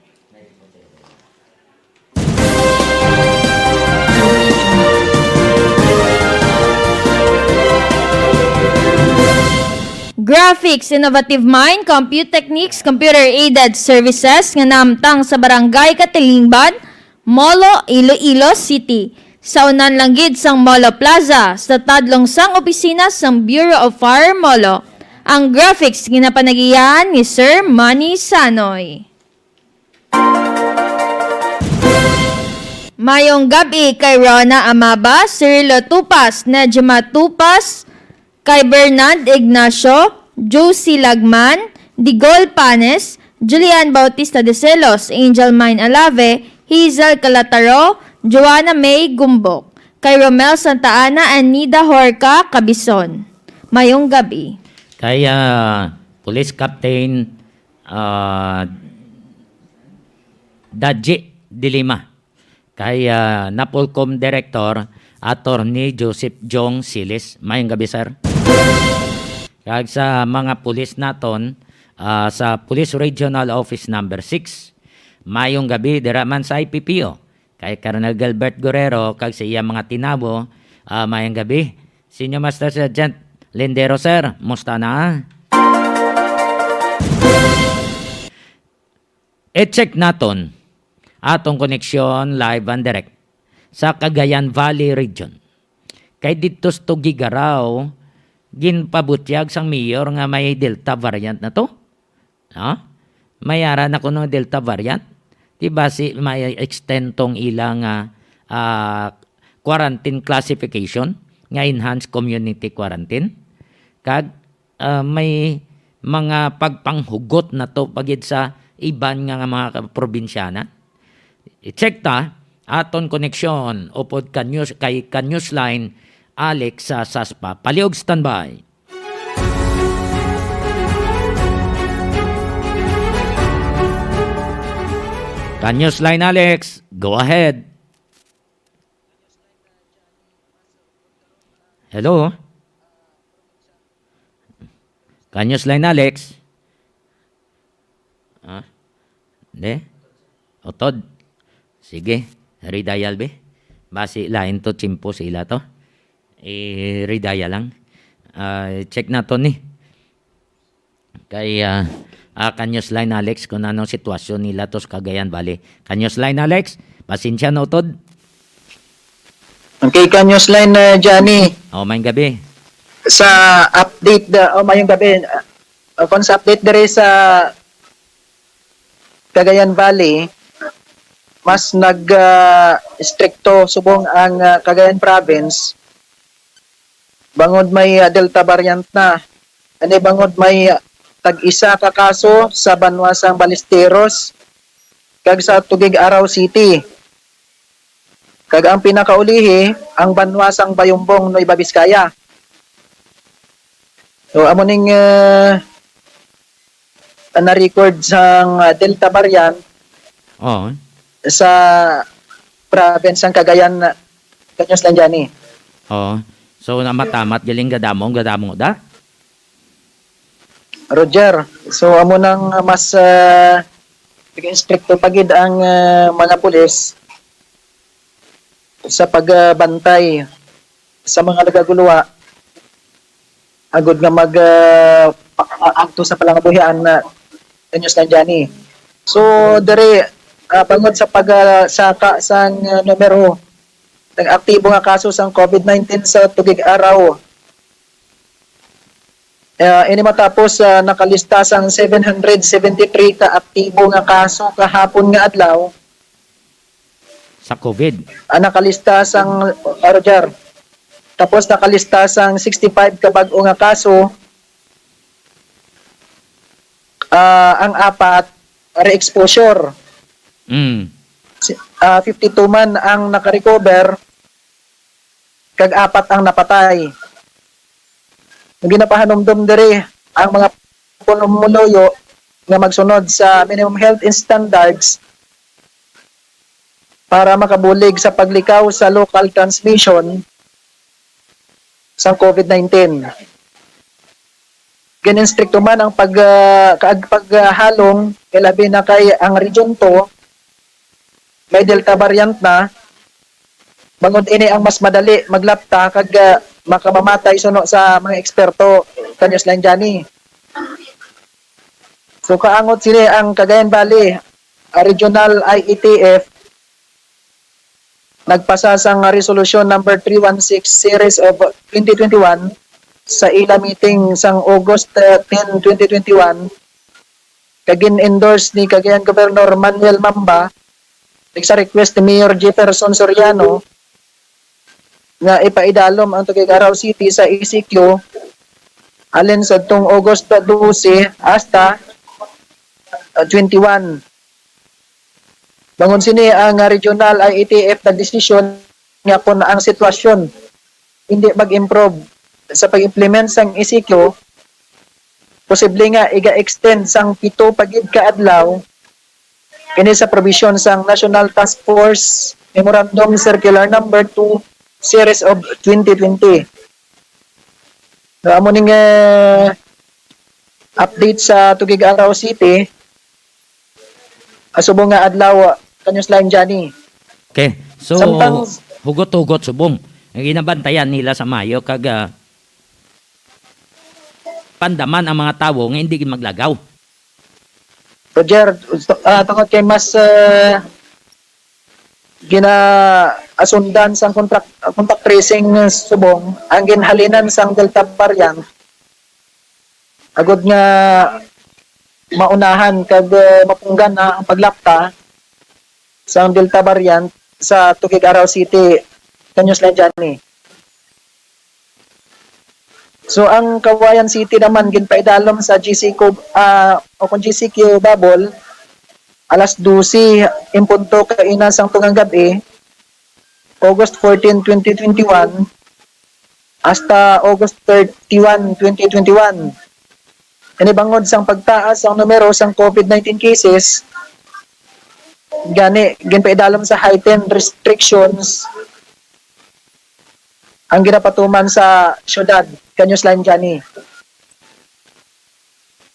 Graphics, Innovative Mind, Compute Techniques, Computer-Aided Services nga nahamtang sa Barangay Katilingban, Molo, Iloilo City. Sa unan lang gid sang Molo Plaza, sa tadlong sang opisina sang Bureau of Fire Molo, ang graphics ginapanagiyahan ni Sir Manny Sanoy. Mayong gab-i kay Rona Amaba, Cirilo Tupas, Nejma Tupas, kay Bernard Ignacio, Josie Lagman, Digol Panes, Julian Bautista de Celos, Angel Mine Alave, Hazel Calataro, Joanna May Gumbok, kay Romel Santa Ana and Nida Horca Cabison. Mayong gab-i. Kay, ah, Police Captain, ah, Daji de Lima. Kay, ah, Napolcom Director, Attorney Joseph Jong Silis. Mayong gabi, sir. Kag sa mga pulis naton, ah, sa Police Regional Office Number Six, mayong gabi dira man sa I P P O. Kay Colonel Gilbert Guerrero kag sa iya mga tinawo, ah, mayong gabi. Senior Master Sergeant Lindero, sir, musta na? I-check naton atong koneksyon live and direct sa Cagayan Valley Region. Kay didto sa Tuguegarao, ginpabutyag sang mayor nga may Delta variant na to. No? May ara na kuno Delta variant. Di ba si may extend tong ila nga, ah, quarantine classification nga enhanced community quarantine? Kag ah, may mga pagpanghugot na to pa gid sa iban nga, nga mga probinsyanan. I-check ta aton koneksyon upod ka news, kay ka Newsline Alex sa Saspa. Palihog standby. Ka Newsline Alex, go ahead. Hello? Ka Newsline Alex? Ah? Hindi? Utod? Sige, redial be. Basi lain to, tiyempo sa ila to. I-redial lang. Ah, check naton ni. Kay, ah, ah, ka Newsline Alex, kung anong sitwasyon nila to sa Cagayan Valley. Ka Newsline Alex, pasensya na, utod. Okay, ka Newsline, ah, Johnny. Oh, maayong gabi. Sa update, ah, oh, maayong gabi. Ah, kung sa update diri sa Cagayan Valley, mas nag, ah, istrikto subong ang, ah, Cagayan Province bangod may, ah, Delta variant na. Ani bangod may, ah, tag-isa ka kaso sa banwa sang Ballesteros kag sa Tuguegarao City. Kag ang pinakaulihi, ang banwa sang Bayumbong, Nueva Vizcaya. So, amo ning, ah, na-record sang, ah, Delta variant Oo. sa province sang Cagayan, Caños Lanjani. Oo. So, namatamat galing gadamo, gadamo da? Roger, so amo nang mas, ah, istrikto pa gid ang, ah, mga pulis sa pagbantay sa mga nagaguluha, agud nga mag, ah, pa-, adto sa palangabuhian na Caños Lanjani. So, diri, ah, bangod sa pag, ah, saka sang, ah, numero ng aktibo nga kaso sang COVID nineteen sa Tuguegarao, ah, ini matapos, ah, nakalista sang seven hundred seventy-three ka aktibo nga kaso kahapon nga adlaw. Sa COVID. Ah, nakalista sang, ah, Roger. Tapos nakalista sang sixty-five ka bag-o nga kaso, ah, ang apat re-exposure. Mm. Si, ah, fifty-two man ang nakarecover, kag apat ang napatay. Ang ginapahanumdom diri, ang mga pumuluyo nga magsunod sa minimum health standards para makabulig sa paglikaw sa local transmission sang COVID nineteen. Gin-instrikto man ang pag, ah, kaag-, paghalong, kay labi na kay ang Region two may Delta variant na, bangod ini ang mas madali maglapta kag, ah, makamamatay suno sa mga eksperto, ka Newsline Johnny. So, kaangot sini ang Cagayan Valley, ah, Regional I E T F, nagpasa sang Resolution Number three one six Series of twenty twenty-one sa ila meeting sang August, uh, ten, twenty twenty-one, kag gin-endorse ni Cagayan Governor Manuel Mamba, kag sa request ni Mayor Jefferson Soriano nga ipaidalom ang Tuguegarao City sa E C Q halin sadtong August dose hasta, uh, twenty-one. Bangod sini, ang, ah, Regional I E T F nagdesisyon nga kon ang sitwasyon hindi mag-improve sa pag-implement sang E C Q, posible nga iga-extend sang pito pa gid ka adlaw ini sa provision sang National Task Force Memorandum Circular Number two, Series of twenty twenty. So, amo ning, eh, update sa Tuguegarao City. Ah, subong nga adlaw, ah, ka Newsline Johnny. Okay. So, Samtang hugot-hugot subong ang ginabantayan nila sa Mayo kag, ah, pandaman ang mga tawo nga hindi gid maglagaw. Roger, to-, ah, tungod kay mas, ah, ginaasundan sang contact, contact tracing subong ang ginhalinan sang Delta variant, agud nga maunahan kag, eh, mapunggan na ang paglapta sang Delta variant sa Tuguegarao City, ka Newsline Johnny. So, ang Cauayan City naman ginpaidalom sa G C Q, ah, o kung G C Q bubble, alas dose en punto kaina sang tungang gab-i, August fourteen, twenty twenty-one, hasta August thirty-one, twenty twenty-one. Ini bangod sang pagtaas sang numero sang COVID nineteen cases, gani ginpaidalom sa heightened restrictions ang ginapatuman sa siyudad, Kanyuslan, Johnny.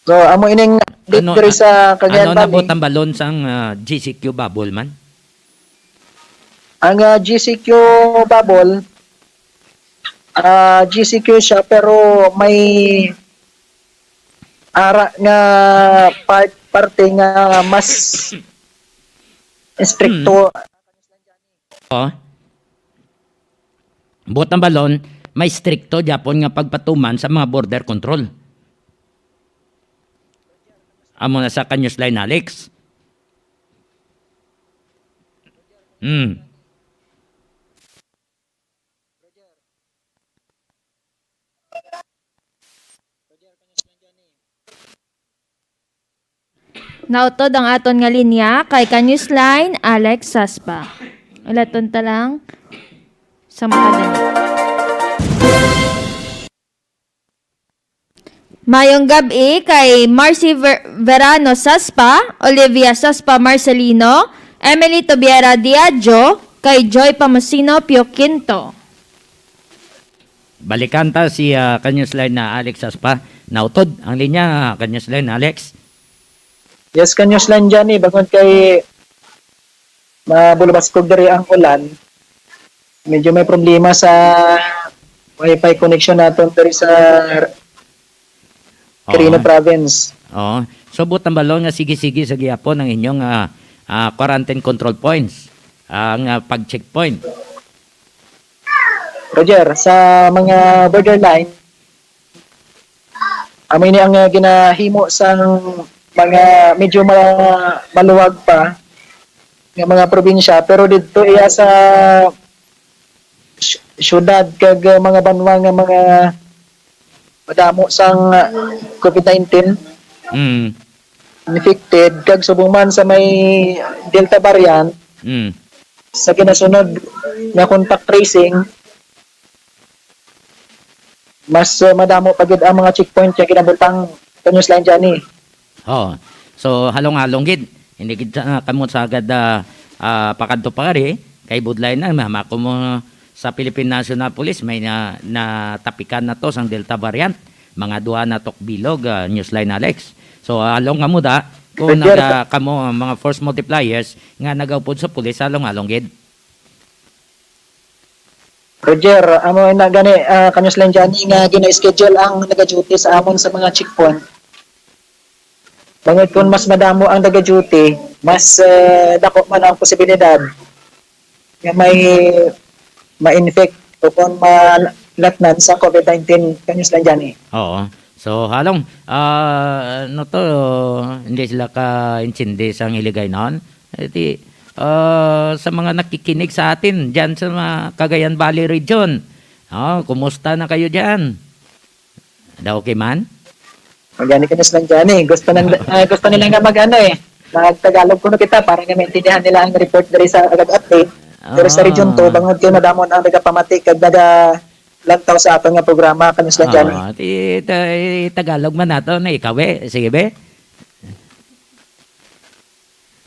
So, amo ining update Ano, diri a-, sa Cagayan ano Valley. Nabot ang balon sang, ah, G C Q bubble man? Ang, ah, G C Q bubble, ah, G C Q siya, pero may ara nga part, parte nga mas estrikto. Hmm. Oh. Buot ang balon, may strikto gyapon nga pagpatuman sa mga border control. Amo na sa Kanyuslan, Alex. Hmm. Nautod ang aton nga linya kay Kanyuslan Alex Saspa. Ulaton ta lang sa makadali. Mayong gab-i kay Marcy Ver-, Verano Saspa, Olivia Saspa Marcelino, Emily Tobiera Diagio, kay Joy Pamusino Pio Quinto. Balikan ta si, ah, Kanyuslan na Alex Saspa. Nautod ang linya, Kanyuslan Alex. Yes, Kanyuslan Johnny, bangod kay mabulbaskog diri ang ulan, medyo may problema sa wifi connection naton diri sa Quirino Oo. Province. Oo. So, buot ang balon nga sige-sige sa gihapon ang inyong, ah, ah, quarantine control points, ang, ah, pag-checkpoint. Roger, sa mga borderline, amo ini ang, ah, ginahimo sang mga medyo ma-, maluwag pa nga mga probinsya, pero didto iya sa sy-, syudad kag, ah, mga banwa nga mga madamo sang, ah, COVID nineteen Mm. infected, kag subong man sa may Delta variant, Mm. sa ginasunod nga contact tracing, mas, ah, madamo pa gid ang mga checkpoint nga ginabutang, Kanyuslan Johnny. Oo. So, halong-halong gid. Hindi gid sa, kamo sagad, ah, ah, pakadto pa kari, kay budlay na, mahamo mo sa Philippine National Police, may na, natapikan na to sang Delta variant. Mga duha na tok bilog, ah, Newsline Alex. So, halong kamo da, kung Roger, naga-, kamo ang mga force multipliers nga nagaupod sa pulis, halong-halong gid. Roger, amo na gani, ah, Kanyuslan Johnny, nga gina-schedule ang nagaduty sa amon sa mga checkpoint. Bangod kung mas madamo ang nagaduty, mas, eh, dako man ang posibilidad nga may ma-infect o kung malatnan sa COVID nineteen, Kanyuslan Johnny. Oo. So, halong, ah, ano to, hindi sila kaintindi sa Hiligaynon. Eh, di, ah, sa mga nakikinig sa atin dyan sa mga Cagayan Valley region, oh, kumusta na kayo dyan? Daw okay man? Magani ka na sila dyan eh. Gusto, nang, ah, gusto nila nga mag-ano eh. Mag-Tagalog kuno kita para nga maintindihan nila ang report diri sa Agad Update. Pero sa Region two, Ah. bangod kay madamon ang nagapamati kag nagalantaw sa aton nga programa, Kanyuslan Johnny. Ah, ti-, ta-, i-Tagalog man nato na ikaw eh. Sige, be.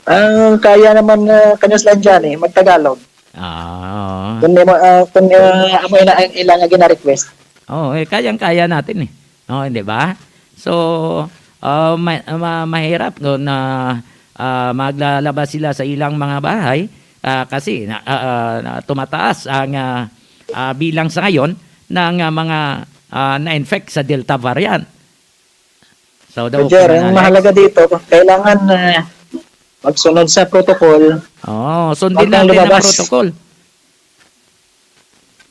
Ang kaya naman, ah, Kanyuslan Johnny, mag-Tagalog. Ah, oo. Kung imo, ah, kung, ah, amo ina ang ilang nga gina-request. Oo, eh, kayang-kaya natin eh. Oo, di ba? So, ah, ma-, ma-, mahirap kung na, ah, maglalabas sila sa ilang mga bahay, ah, kasi na, ah, ah, na tumataas ang, ah, ah, bilang sa ngayon ng, ah, mga, ah, na-infect sa Delta variant. So, daw Roger, okay na, ang Alex. Mahalaga dito, kailangan, ah, magsunod sa protocol. Oo, sundin Wag nang natin ang lumabas. protocol.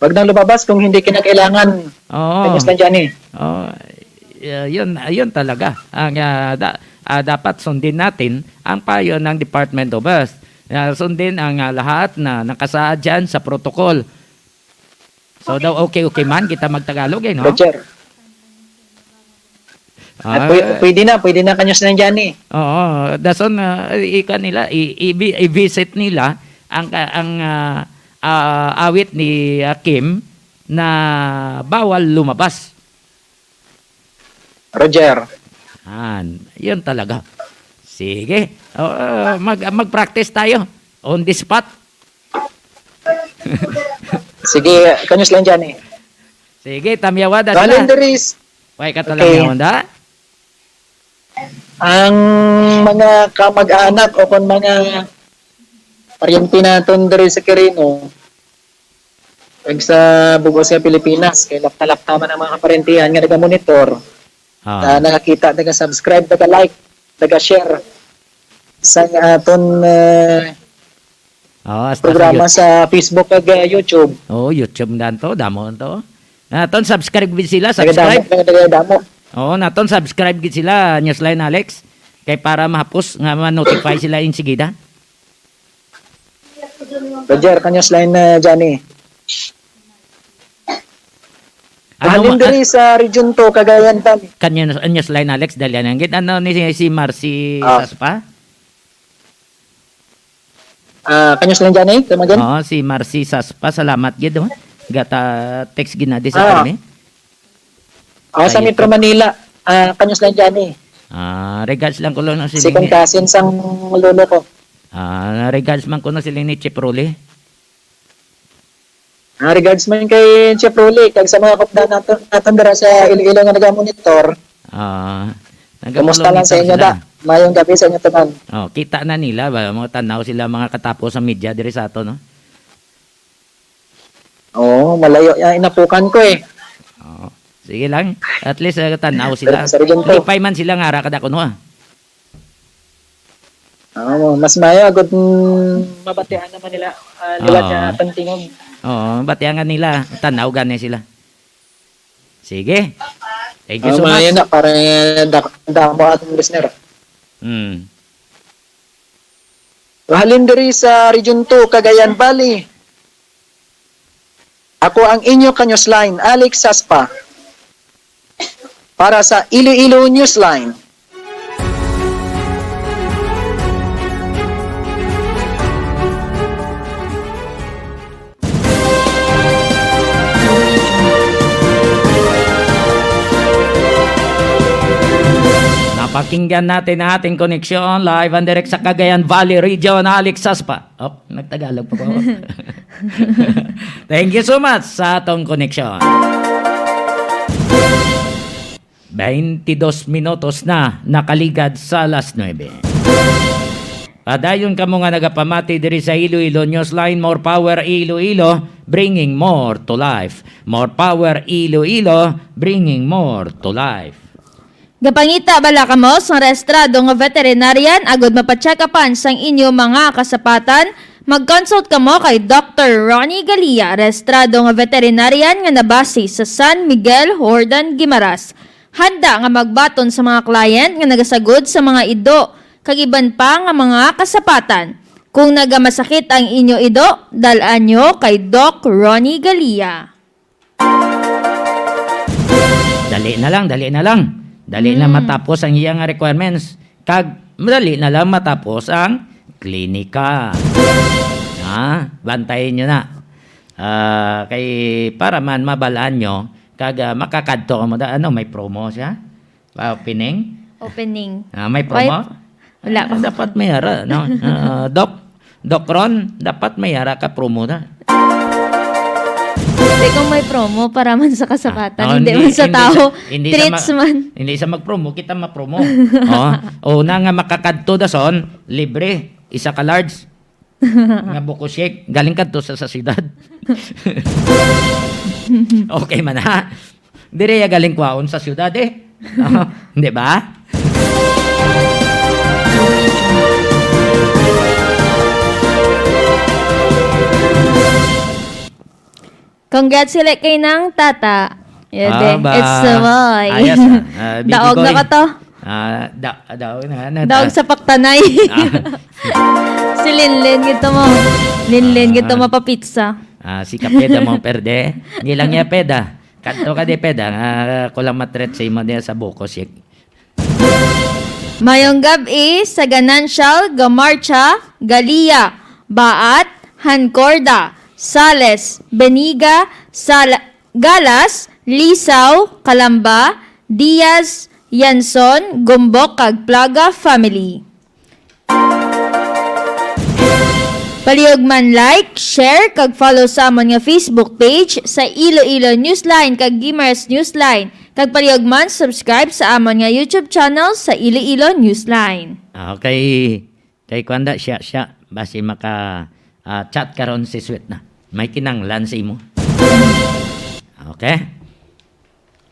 Wag nang lumabas kung hindi kinakailangan. Oo. Kanyuslan Johnny. Oo. Y-, yun, yun talaga. Ang, ah, da-, ah, dapat sundin natin ang payo ng Department of Health. Ah, sundin ang, ah, lahat na nakasaad dyan sa protocol. So, daw okay, okay man kita mag-Tagalog eh, no? Roger. Ah, Ah, pwe-, pwede na, pwede na Kanyuslan Johnny. Oo, dason, ah, ika nila, i-, i-, i-visit nila ang, ang, ah, ah, awit ni, ah, Kim na bawal lumabas. Roger. Yan, yun talaga. Sige. O, ah, mag-, mag-practice tayo. On the spot. Sige, kanyos lang dyan eh. Sige, tamyawa da sila. Kalendaris. Way ka Okay. talamyawan da? Ang mga kamag-anak o kon mga paryente naton diri sa Quirino, ug sa bug-os nga Pilipinas, kay lapta-lapta man ang mga kaparentihan nga nagamonitor, Ah. ah, nakakita, naga-subscribe, naga-like, naga-share sa aton, eh, Oo, hasta sa programa Yout-, sa Facebook kag, eh, YouTube. Oo, YouTube na to, damo to. Naton subscribe gid sila, Nagadamo, subscribe. Nagadamo. Oo, naton subscribe gid sila, Newsline Alex. Kay para mahapos nga ma-notify sila insigida. Roger, kanyos line na Johnny. Ano Halin ma-, diri sa Region two, Cagayan Valley. Kanyos, kanyos line, Alex, dali lang gid. Ano ni si, si Marcy Ah. Saspa? Ah, kanyos lang dyan eh, tamagan? Oo, si Marcy Saspa, salamat gid, oh. Gata text gid na di sa Ah. kami. Ah, sa Kayo Metro po. Manila, ah, kanyos lang dyan eh. Ah, regards lang ko lang si Second Lini. Cousin sang lolo ko. Ah, regards man ko na si Lini Chipruli. Ah, regards man kay Chipruli, kag sa mga kupda nato, naton dira sa Iloilo nga nagamonitor. Ah, Kumusta lang sa nagamonitor inyo, sila. Da? Mayong gabi sa inyo tanan. Oh, kita na nila ba mo tanaw sila mga katapo sa media diri sa ato, no? Oo, malayo ya inapukan ko eh. Oo. Sige lang. At least, uh, tanaw sila. Pero sa Region two. Lipay man sila nga ara kada kuno, ah. Oo, mas maayo agud, mm, mabatian naman nila, ah, liwat Oo. Nga aton tingog. Oo, batian nga nila, tanaw gani sila. Sige. Thank you Oo, so maayo much. Na para da-, damo atong listener. Hmm. Halin diri sa Region two, Cagayan Valley. Ako ang inyo kanyos line, Alex Saspa, para sa Iloilo Newsline. Napakinggan natin ang ating koneksyon live and direct sa Cagayan Valley Region, Alex Saspa. Oh, nagtagalog pa ko. Thank you so much sa atong koneksyon. Twenty-dos minutos na nakaligad sa alas nuebe. Padayon kamo nga nagapamati diri sa Iloilo Newsline, more power Iloilo, bringing more to life. More power Iloilo, bringing more to life. Gapangita bala kamo sang rehistrado nga veterinarian agud mapacheck-upan sang inyo mga kasapatan? Mag-consult kamo kay Doktor Ronnie Galia, rehistrado nga veterinarian nga nabase sa San Miguel, Jordan, Guimaras. Handa nga magbaton sa mga client nga nagasagod sa mga ido kag iban pa nga mga kasapatan. Kung nagamasakit ang inyo ido, dal-an nyo kay Doc Ronnie Galia. Dali na lang, dali na lang. Dali na Mm. matapos ang iya nga requirements. Kag madali na lang matapos ang klinika. Ha? Bantayin nyo na. Ah, kay para man mabalaan nyo, kag, ah, makakadto mo da, ano, may promo siya? Pa opening? Opening. Ah, may Why promo? p-, wala pa. Ah, dapat may ara, no? Ah, Doc, Doc Ron, dapat may ara ka promo na. Hindi, kung may promo, para man sa kasapatan, Ah, oh, hindi hindi, man sa hindi tao, sa, hindi sa treats ma-, man. Hindi sa mag-promo, kita ma-promo. Oh, una nga makakadto da son, libre, isa ka large. Nga buko shake, galing kadto sa, sa syudad. Okay man, ha? Dire ya galing kwaon sa syudad, eh. No? Di ba? Congratulate kay nang tata. Yeah, Ah, be. Ba? It's a boy. Ayos, ah. Ah, baby Daog na boy. Ka to. Ah, da-, daog na, ano, Daog ta-, sa paktanay. Ah. Si Linlin, gito mo. Linlin, gito Ah. mo pa pizza. Ah, si Kapeda mo perde. Hindi lang niya peda. Kadto ka di peda. Ah, kulang matret sa imo niya sa buko, shake. Mayong gab-i sa Ganancial, Gamarcha, Galia, Baat, Hancorda, Sales, Beniga, Sala-, Galas, Lisaw, Kalamba, Diaz, Yanson, Gumbok, kag Plaga family. Palihog man like, share, kag follow sa amon nga Facebook page sa Iloilo Newsline kag Gimaras Newsline. Kag palihog man subscribe sa amon nga YouTube channel sa Iloilo Newsline. Okay. Kay kuanda siya, siya, basi maka, ah, chat karon si Sweet na. May kinanglan sa imo. Okay?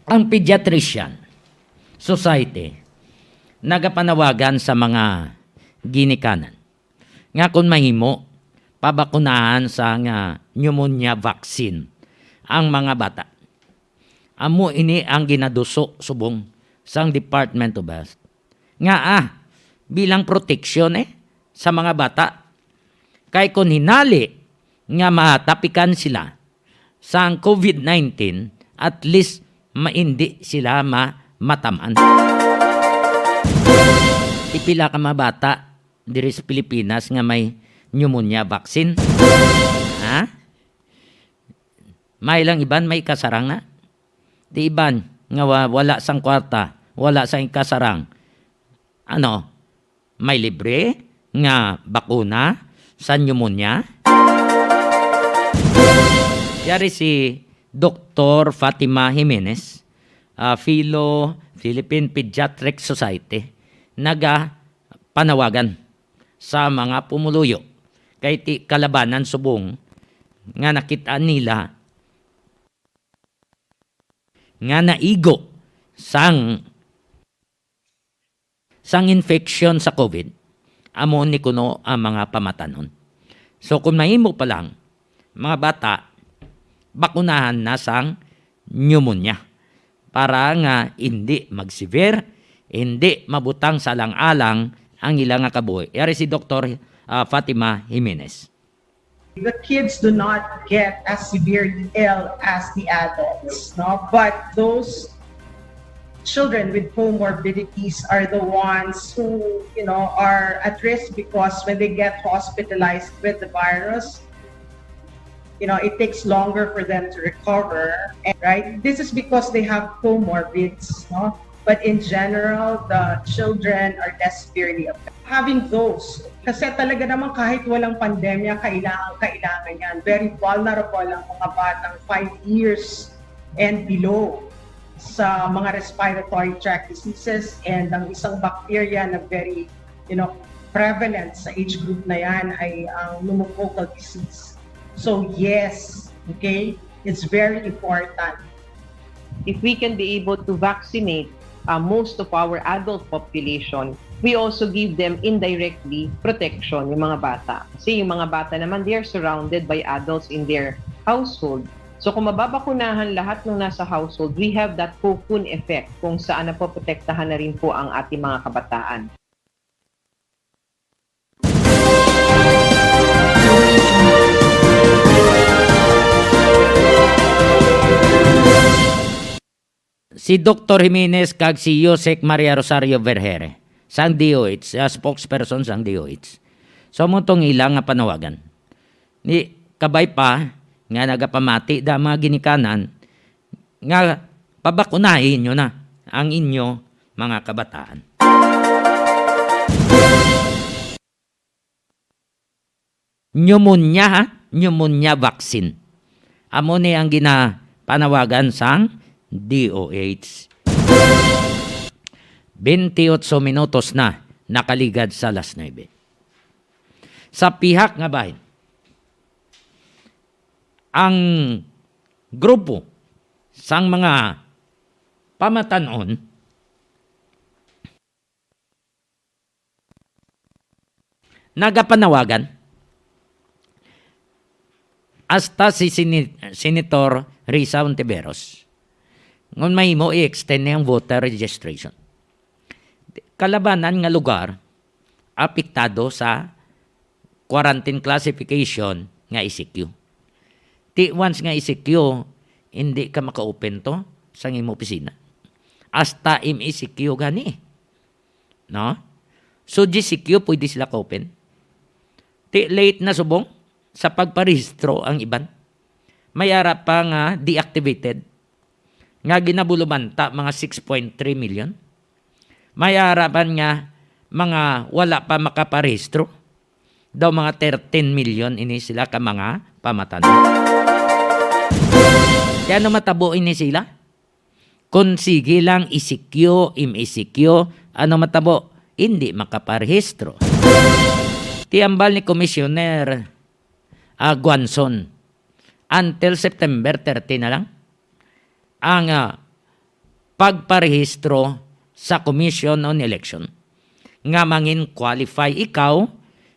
Ang Pediatrician Society nagapanawagan sa mga ginikanan nga kung mahimo, pabakunahan sa nga pneumonia vaccine ang mga bata. Amo ini ang ginaduso subong sang Department of Health. Nga, ah, bilang proteksyon, eh, sa mga bata. Kay kung hinali nga matapikan sila sang COVID nineteen, at least ma-, hindi sila ma-, mataman. Pipila ka mga bata diri sa Pilipinas nga may pneumonia vaccine? Ha? May lang iban may kasarang na. Di iban nga wa-, wala sang kwarta, wala sang ikasarang. Ano? May libre nga bakuna sa pneumonia? Yari si Doktor Fatima Jimenez, ah, Philo, Philippine Pediatric Society, nagapanawagan sa mga pumuluyo kay ti kalabanan subong nga nakit-an nila nga naigo sang, sang infection sa COVID, amo ni kuno ang mga pamatanon. So, kung mahimo pa lang, mga bata, bakunahan na sang pneumonia para nga hindi mag-severe, hindi mabutang sa alang-alang ang ila nga kabuhi. Yari si Doktor, ah, Fatima Jimenez. The kids do not get as severely ill as the adults, no? But those children with comorbidities are the ones who, you know, are at risk because when they get hospitalized with the virus, you know, it takes longer for them to recover, and, right? This is because they have comorbids, no? But in general, the children are less severely affected. Having those, kasi talaga naman kahit walang pandemya, kailangan, kailangan yan. Very vulnerable ang mga batang five years and below sa mga respiratory tract diseases, and ang isang bacteria na very, you know, prevalent sa age group na yan ay ang pneumococcal disease. So yes, okay, it's very important. If we can be able to vaccinate uh, most of our adult population, we also give them indirectly protection, yung mga bata. Kasi yung mga bata naman, they are surrounded by adults in their household. So kung mababakunahan lahat ng nasa household, we have that cocoon effect kung saan napoprotektahan na rin po ang ating mga kabataan. Si Doktor Jimenez kag si Usec Maria Rosario Vergeire sang D O H, ah, spokesperson sang D O H. So, amo tong ila nga panawagan. Ni, kabay pa nga nagapamati da mga ginikanan nga pabakunahi inyo na ang inyo mga kabataan. Pneumonia, ha? Pneumonia vaccine. Amo ni ang ginapanawagan sang D O H. Twenty-eight minutos na nakaligad sa alas nuebe. Sa pihak nga bahin, ang grupo sang mga pamatanon nagapanawagan hasta si Sini-, Senator Risa Ontiveros ngon mahimo i-extend niya ang voter registration. Kalabanan nga lugar apektado sa quarantine classification nga E C Q. Ti once nga E C Q, hindi ka maka-open to sa imo opisina. Hasta M E C Q gani. No? So, G C Q, pwede sila ka-open. Ti late na subong. sa pagparehistro ang iban. May ara pa nga deactivated, nga ginabulubanta mga six point three million. May ara man nga mga wala pa makaparehistro. Daw mga thirteen million ini sila ka mga pamatan. Kaya ano matabo ini sila? Kung sige lang E C Q, M E C Q, ano matabo? Hindi makaparehistro. Tiambal ni Commissioner, ah, Guanzon, until September thirty na lang ang, ah, pagparehistro sa Commission on Election nga mangin qualify ikaw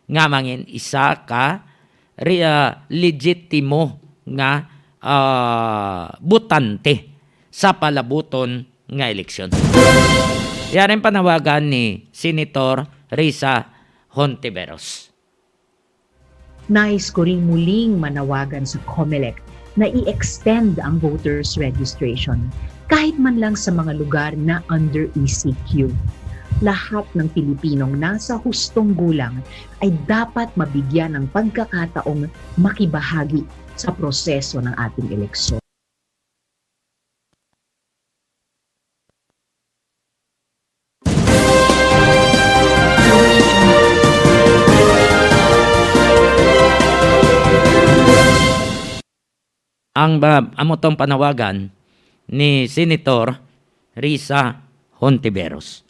nga mangin isa ka re-, ah, legitimo nga, ah, botante sa palabuton nga eleksyon. Yari ang panawagan ni Senator Risa Hontiveros. Nais ko ring muling manawagan sa Comelec na i-extend ang voters registration kahit man lang sa mga lugar na under E C Q. Lahat ng Pilipinong nasa hustong gulang ay dapat mabigyan ng pagkakataong makibahagi sa proseso ng ating eleksyon. Ang ba, amo tong panawagan ni Senator Risa Hontiveros.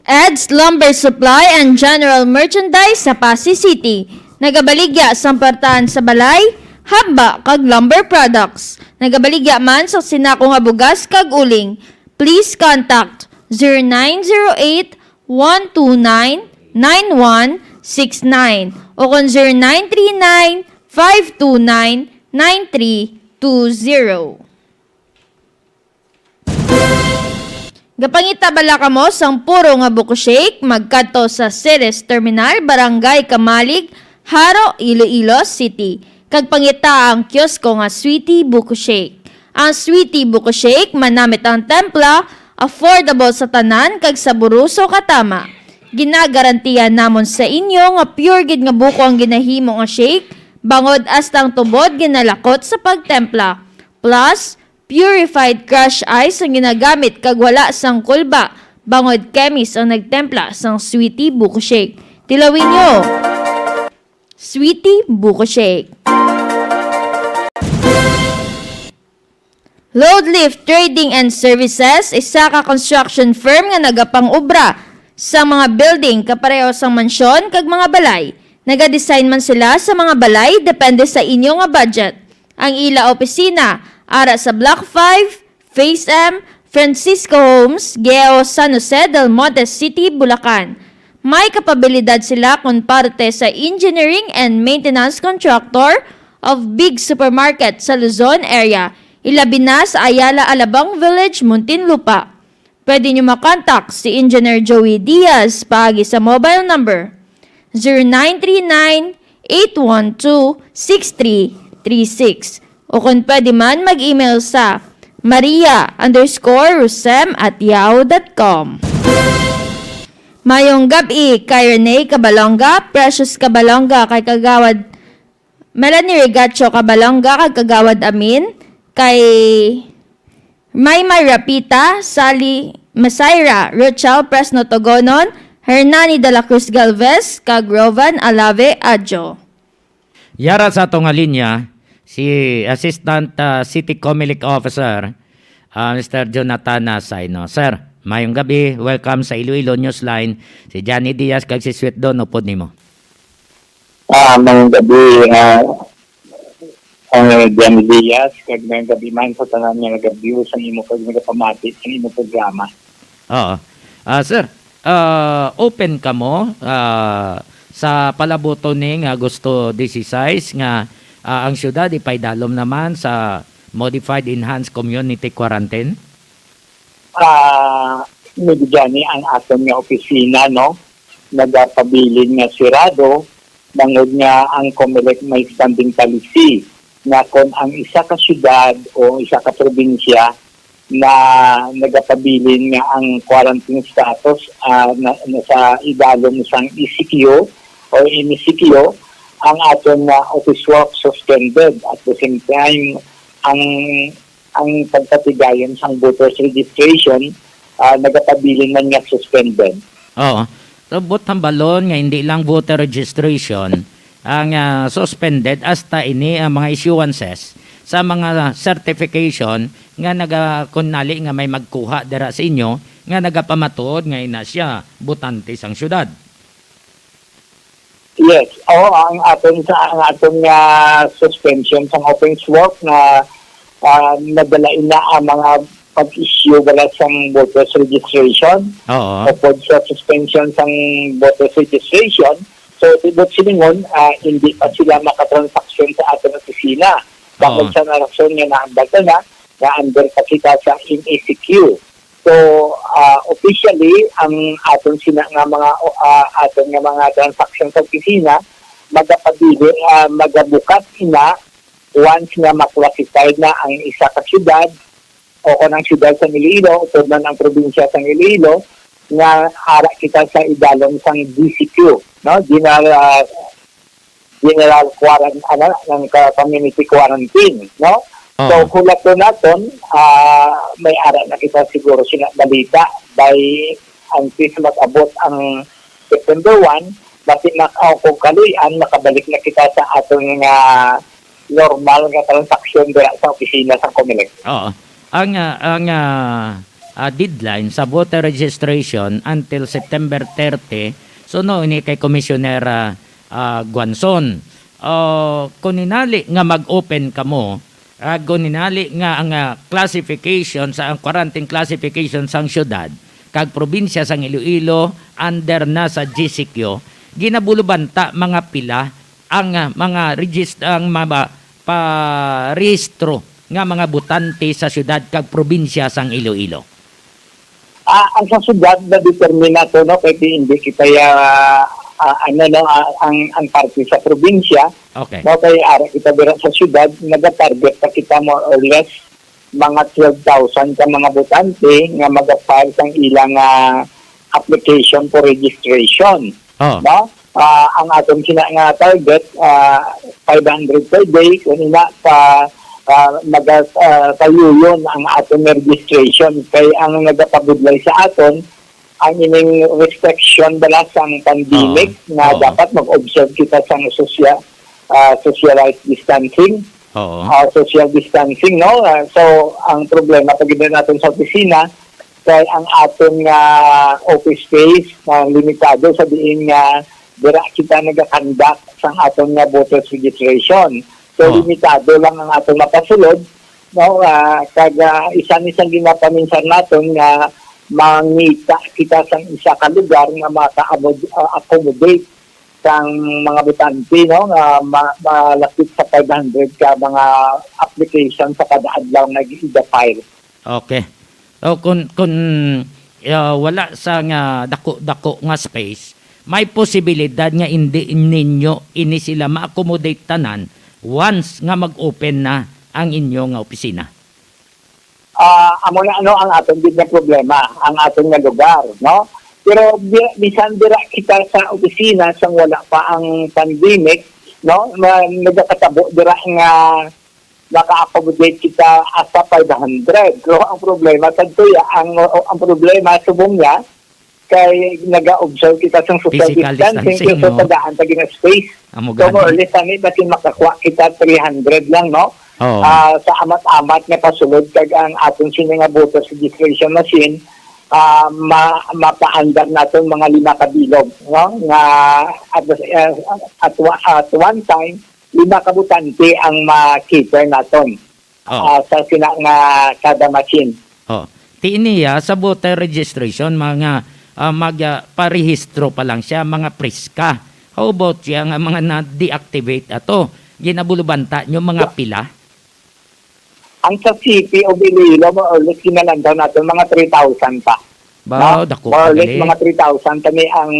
Ed's Lumber Supply and General Merchandise sa Passi City. Nagabaligya sang pwertahan sa balay, haba kag lumber products. Nagabaligya man sa sinako nga bugas kag uling. Please contact zero nine zero eight, one two nine, nine one six nine o kon zero nine three nine, five two nine, nine three two zero. Gapangita bala kamo sang puro nga buko shake? Magkadto sa Ceres Terminal, Barangay Kamalig, Jaro, Iloilo City, kag pangita ang kiosko nga Sweetie Buko Shake. Ang Sweetie Buko Shake manamit ang templa, affordable sa tanan kag saboroso katama. Ginagarantiya namon sa inyo nga pure gid nga buko ang ginahimo nga shake, bangod hasta ang tubod ginalakot sa pagtempla. Plus, purified crush ice ang ginagamit kag wala sang kulba, bangod chemist ang nagtempla sang Sweetie Buko Shake. Tilawi nyo! Sweetie Buko Shake. Load Lift Trading and Services, isa ka construction firm nga nagapang-obra sa mga building kapareho sang mansyon kag mga balay. Nagadesign man sila sa mga balay depende sa inyo nga budget. Ang ila opisina ara sa Block five, Phase M, Francisco Homes, Geo, San Jose del Monte City, Bulacan. May kapabilidad sila kon parte sa engineering and maintenance contractor of big supermarket sa Luzon area, ilabi na sa Ayala Alabang Village, Muntinlupa. Pwede nyo makontak si Engineer Joey Diaz paagi sa mobile number zero nine three nine, eight one two, six three three six. O kung pwede man, mag-email sa maria underscore rosem at yahoo dot com. Mayong gab-i kay Rene Cabalonga, Precious Cabalonga, kay Kagawad Melanie Regacho Cabalonga, kag Kagawad Amin, kay Maymay Rapita, Sally Masaira, Rochelle Fresno Togonon, Hernani de la Cruz Galvez, kag Rovan Alave Adjo. Yara sa ato nga linya, si Assistant, ah, City Comelec Officer, ah, Mister Jonathan Nasay, no? Sir, mayong gabi. Welcome sa Iloilo Newsline. Si Johnny Diaz kag si Sweet Don upod nimo. Ah, mayong gabi, ah, ah, Johnny Diaz, kag mayong gabi man sa tanan nga nag-view sa imo kag nagapamati sa imo programa. Oo. Ah, sir, ah, open kamo, ah, sa palabuton ni nga Agosto dieciséis nga, ah, ang syudad ipaidalom naman sa modified enhanced community quarantine? Ah, Medyo gani ang aton nga opisina, no, nagapabilin nga sirado, bangod nga ang Comelec may standing policy nga kon ang isa ka syudad o isa ka probinsya na nagapabilin nga ang quarantine status, ah, na, nasa idalom sang E C Q, or M E C Q, ang aton nga office work suspended. At the same time, ang, ang pagpatigayon sang voters registration, ah, nagapabilin man nga suspended. Oo. So, buot hambalon nga hindi lang voter registration ang, ah, suspended, hasta ini ang mga issuances sa mga certification nga naga-, kun nali nga may magkuha dira sa inyo nga nagapamatuod nga ina siya botante sang syudad. Yes. Oo, ang aton sa, ang aton nga suspension sang office work na, ah, nadala ina ang mga pag-issue bala sang voters registration Oo. o pod sa suspension sang voters registration. So, tibot silingon, ah, hindi pa sila makatransaksyon sa aton opisina. Bakod Oo. sa rason nga naambag na nga under pa kita sa M E C Q. So, ah, officially, ang aton sina nga mga, ah, aton nga mga transaksyon sa opisina, magapabili, ah, magabukas ina once nga ma-classified na ang isa ka syudad o kon ang syudad sa Iloilo, upod man ang probinsya sa Iloilo, nga ara kita sa idalom sang G C Q, no? General, ah, General Quaran-, ano, ng ka-, Community Quarantine, no? So, Oo. kung lato naton, ah, may ara na kita siguro sina balita by until mag-abot ang September one, basi mak-, o kung kaluy-an, makabalik na kita sa aton nga normal nga transaksyon dira sa opisina sa Comelec. Oo. Ang, ah, ang, ah, ah, deadline sa voter registration until September thirty, suno ini kay Commissioner, ah, ah, Guanzon. Ah, kung hinali nga mag-open kamo, ah, kung hinali nga ang, ah, classification sa, ang quarantine classification sang syudad kag probinsya sang Iloilo under na sa G C Q, ginabulubanta mga pila ang, ah, mga regist-, ang mga parehistro nga mga botante sa siyudad kag probinsya sang Iloilo? Ah, ang sa siyudad na determina to, no, kay di, hindi kita ya, ah, ano, no, ah, ang, ang parte sa probinsya, Okay. no, kay ara kita dira sa siyudad, nagatarget pa kita more or less mga twelve thousand ka mga botante nga maga-file sang ilang, ah, application for registration. Oh. No? Ah, ang aton sina nga target, ah, five hundred per day, kung ina pa, ah, maga-, ah, kayuyon ang aton registration. Kay ang nagapabudlay sa aton, ang ining restriction bala sang pandemic Oo. nga Oo. dapat mag-observe kita sang social, ah, socialized distancing, Oo. ah, social distancing, no? Ah, so, ang problema pag gid naton sa opisina, kay ang aton nga office space na limitado sa diin nga dira kita nagakandak sang aton nga voters registration. So, Oo. limitado lang ang aton mapasulod, no? Ah, kag, ah, isa ni sang ginapaminsar naton nga mangita kita sang isa ka lugar nga maka-amod-, ah, accommodate sang mga botante, no? Nga ma-, malapit sa five hundred ka mga application sa kada adlaw nga i-file. Okay. So, kun, kun, ah, wala sa nga dako-dako nga space, may posibilidad nga hindi ninyo ini sila ma-accommodate tanan once nga mag-open na ang inyo nga opisina? Ah, amo na, ano, ang aton gid nga problema, ang aton nga lugar, no? Pero bi-, bisan dira kita sa opisina sang wala pa ang pandemic, no? Ma-, nagakatabo dira nga naka-accommodate kita hasta five hundred. Pero ang problema, kadto ya, ang, ang problema, subong niya, kay naga-observe kita sa social Physical distancing, distancing, kaya so no? tagaan ta gina space. Amo So, more or gani. less, ani, basin makakuha kita three hundred lang, no? Oo. Ah, sa amat-amat nga pasulod, kag ang aton sini nga voters registration machine, ah, ma-, mapaandar naton mga lima ka bilog, no? Nga at, the- eh, at, wa- at one time, lima ka botante ang ma-cater naton, Oh. ah, sa sina nga kada machine. Oh. Ti niya sa voter registration, mga, ah, mag, ah, parehistro pa lang siya, mga priska. How about siya nga mga na-deactivate ato? Ginabulubanta nyo mga pila? Ang sa City of Iloilo, more or less, kinalandaw natin, mga three thousand pa. Ba, No? dako More or pa less, gali. mga three thousand kami ang,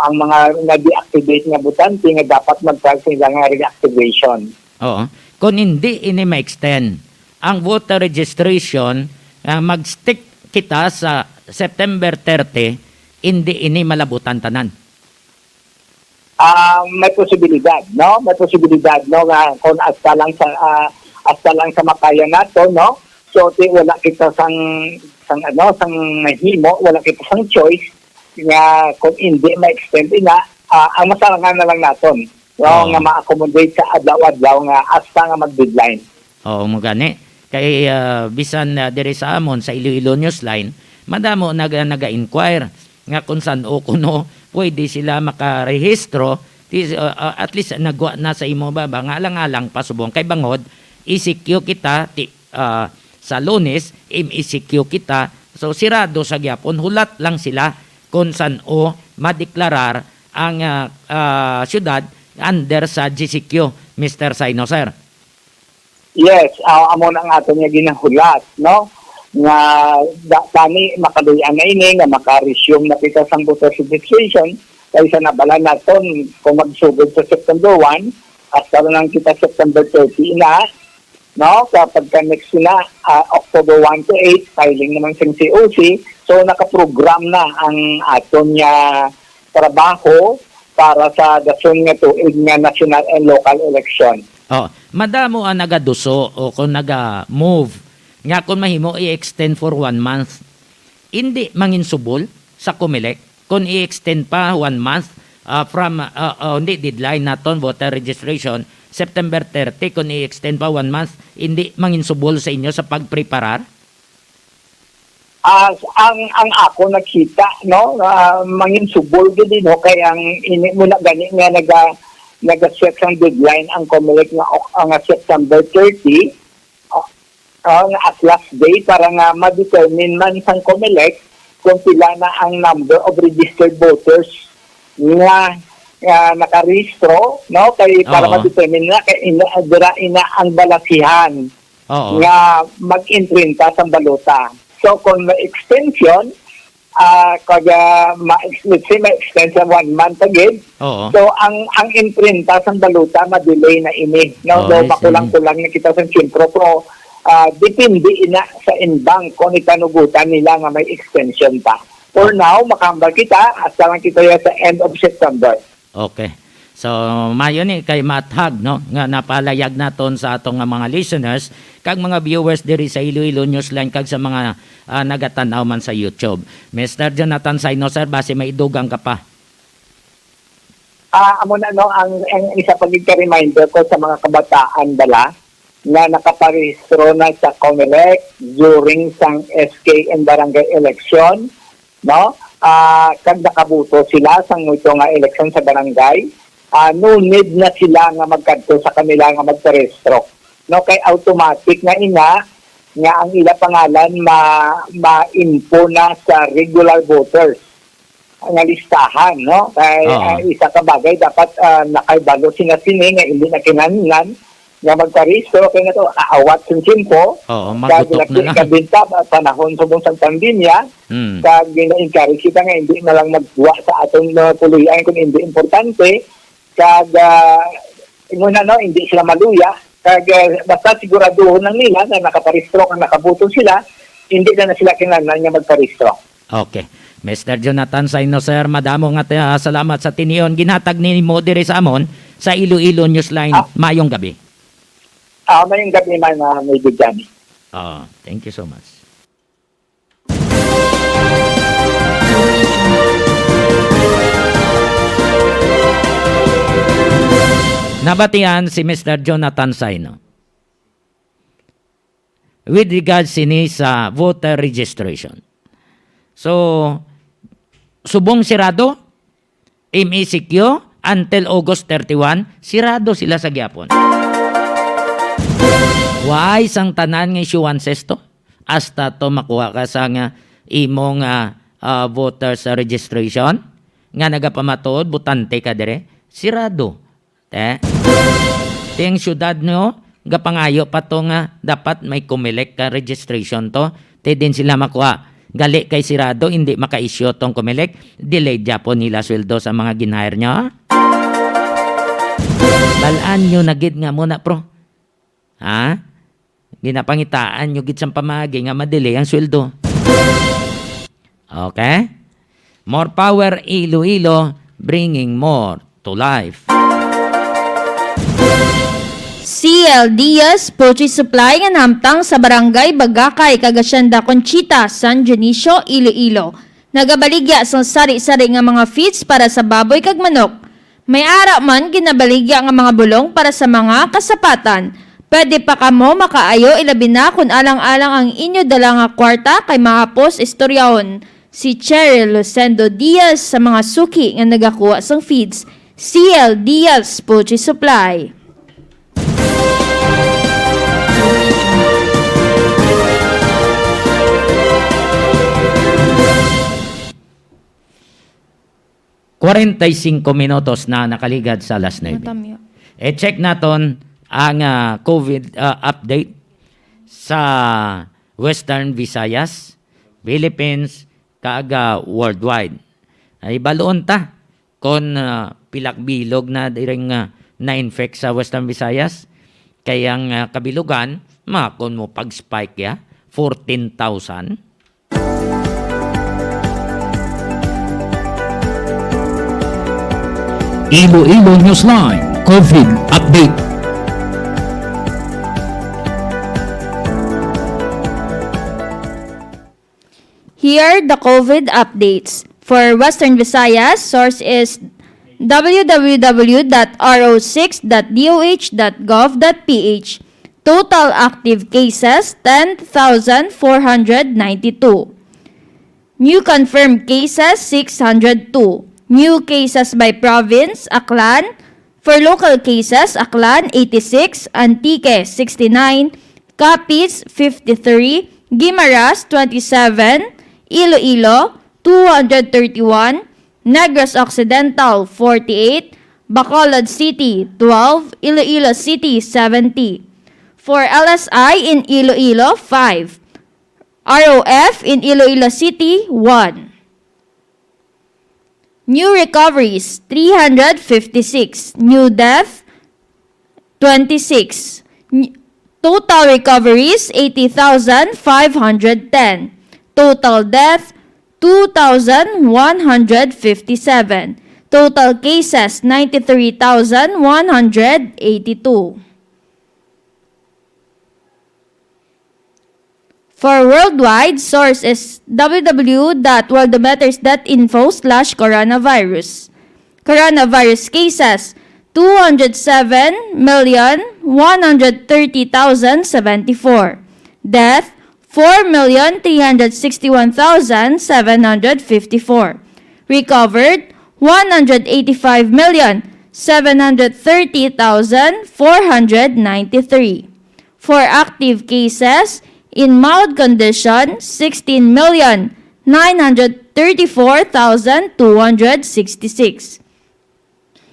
ang mga na-deactivate nga botante nga dapat mag-file sa ilang reactivation. Oo. Kung hindi ini ma-extend, ang voter registration, ah, mag-stick kita sa September thirty, hindi ini malabutan tanan. Ah, may posibilidad, no? May posibilidad, no, nga kung hasta lang sa, ah, hasta lang sa makaya nato, no? So, ti, wala kita sang, sang, ano, sang mahimo, wala kita sang choice nga kung hindi ma-extend ina, ah, ang masarangan na lang naton, no, Oh. nga ma-accommodate sa adlaw-adlaw nga hasta nga mag-deadline. Oo, mo gani. Kay, ah, bisan, ah, diri sa amon, sa Iloilo Newsline, madamo nag-, naga-inquire nga kung san-o kuno pwede sila makarehistro, ti-, ah, ah, at least nagwa na sa imo baba nga alang-alang pa subong. Kay bangod, E C Q kita, ti-, ah, sa Lunes, M E C Q kita. So, sirado sa gyapon, hulat lang sila kung san-o madeklarar ang, ah, ah, syudad under sa G C Q, Mister Saino, sir. Yes, ah, amo na ang aton nga ginahulat, no? Nga da-, tani makaluy-an na ini, nga maka-resume na kita sang voter registration, kay sa nabala naton, kung magsugod sa September one, hasta na lang kita September thirty na, no? Kapag ka next na, ah, October one to eight, filing naman sing C O C. So, nakaprogram na ang aton nga trabaho para sa dason nga tuig nga national and local election. Oh, madamo ang nagaduso o kung naga-move nga kung mahimo i-extend for one month. Hindi manginsubol sa Comelec kung i-extend pa one month, ah, from, ah, ah, hindi, deadline naton voter registration, September thirty, kung i-extend pa one month, hindi manginsubol sa inyo sa pagpreparar? Ah, ang, ang ako nakita, no, ah, manginsubol gid, no, kay ang ini mo na gani nga naga-, naga-set ang deadline ang Comelec nga, ah, nga September thirty, ah, ah, nga as last day para nga ma-determine man sang Comelec kung pila na ang number of registered voters nga, nga nakarehistro, no, kay para Oo. ma-determine na kay ina, dira ina ang balasihan Oo. nga mag-imprenta sang balota. So, kung may extension, ah, kag, ah, ma-, let's say, may extension one month again. Oo. So, ang, ang imprenta sang balota, ma-delay na ini, no? Oh, Daw I see. makulang-kulang na kita sa siyempre, pero, ah, depende ina sa inbank kung ikanugutan nila nga may extension pa. For Oh. now, makahambal kita, hasta lang kita ya sa end of September. Okay. So, mayo ni kay maathag, no, nga napalayag naton sa aton nga mga listeners kag mga viewers diri sa Iloilo Newsline kag sa mga, ah, nagatan-aw man sa YouTube. Mister Jonathan Saino, sir, basi may idugang ka pa. Ah, amo na, no, ang, ang isa pa gid ka reminder ko sa mga kabataan bala nga nakaparehistro na sa Comelec during sang S K and barangay election, no? Ah, kag nakaboto sila sang ito nga eleksyon sa barangay, ah, no need na sila nga magkadto sa kanila nga magparehistro, no? Kay automatic na ina nga ang ila pangalan ma-, ma-info na sa regular voters nga listahan, no? Kay, Oo. ah, isa ka bagay, dapat, ah, nakahibalo sila sini nga hindi na kinahanglan nga magparehistro, kay na to, aawat sa tiyempo, Oo, sa magutok na lang. Kabinta, panahon subong sang pandemya, Hmm. kag gina-encourage kita nga hindi na lang magkuha sa aton mga puloy-an kung hindi importante, kag, ah, ingon na, no, hindi sila maluya, kag, ah, basta siguraduhon lang nila nga nakaparehistro, nga nakaboto sila, hindi na, na sila kinahanglan nga magparehistro. Okay. Mister Jonathan Saino, sir, madamo nga ta-, salamat sa tinion ginhatag nimo diri sa amon sa Iloilo Newsline. Ah. Mayong gabi. Ah, mayong gabi man, ah, Major Johnny. Ah, thank you so much. Nabatian si Mister Jonathan Saino with regards sini sa voter registration. So, subong sirado, M E C Q, until August thirty-one, sirado sila sa gyapon. Why sang tanan nga issuances to? Hasta to makuha ka sa nga imong, ah, ah, voters registration nga nagapamatuod, botante ka dire, sirado. Te? Ti ang syudad nyo, gapangayo pa to nga dapat may Comelec ka registration to. Ti din sila makuha. Gali kay sirado, hindi maka-issue tong Comelec. Delay gyapon nila sweldo sa mga gin-hire nyo. Balaan nyo na gid nga muna, pro. Ha? Ginapangitaan nyo gid sang pamagi nga ma-delay ang sweldo. Okay? More power, Iloilo, bringing more to life. C L Diaz Poultry Supply nga nahamtang sa Barangay Bagakay, kag Hacienda Conchita, San Dionisio, Iloilo, nagabaligya sang sari-sari nga mga feeds para sa baboy kag manok. May ara man ginabaligya nga mga bulong para sa mga kasapatan. Pwede pa kamo makaayo, ilabi na kon alang-alang ang inyo dala nga kwarta kay mahapos istoryahon si Cheryl Lucendo Diaz sa mga suki nga nagakuha sang feeds. C L Diaz Poultry Supply. Kwarenta y singko minutos na nakaligad sa alas nuebe. Matamya. E-check naton ang, ah, COVID, ah, update sa Western Visayas, Philippines, kag, ah, worldwide. Ay, balon ta kon, ah, pilak bilog na diring, ah, na-infect sa Western Visayas. Kay ang, ah, kabilugan, makon mo pag-spike ya, fourteen thousand. Iloilo Newsline COVID Update. Here the COVID updates. For Western Visayas, source is w w w dot r o six dot d o h dot gov dot p h. Total active cases, ten thousand four hundred ninety-two. New confirmed cases, six hundred two. New cases by province, Aklan. For local cases, Aklan, eighty-six, Antique, sixty-nine, Capiz, fifty-three, Guimaras, twenty-seven, Iloilo, two hundred thirty-one, Negros Occidental, forty-eight, Bacolod City, twelve, Iloilo City, seventy. For L S I in Iloilo, five. R O F in Iloilo City, one. New recoveries, three hundred fifty-six. New death, twenty-six. N-, total recoveries, eighty thousand five hundred ten. Total death, two thousand one hundred fifty-seven. Total cases, ninety-three thousand one hundred eighty-two. For worldwide, source is w w w dot worldometers dot info slash coronavirus. Coronavirus cases, two hundred seven million one hundred thirty thousand seventy-four. Death, four million three hundred sixty-one thousand seven hundred fifty-four. Recovered, one hundred eighty-five million seven hundred thirty thousand four hundred ninety-three. For active cases in mild condition, sixteen million nine hundred thirty-four thousand two hundred sixty-six.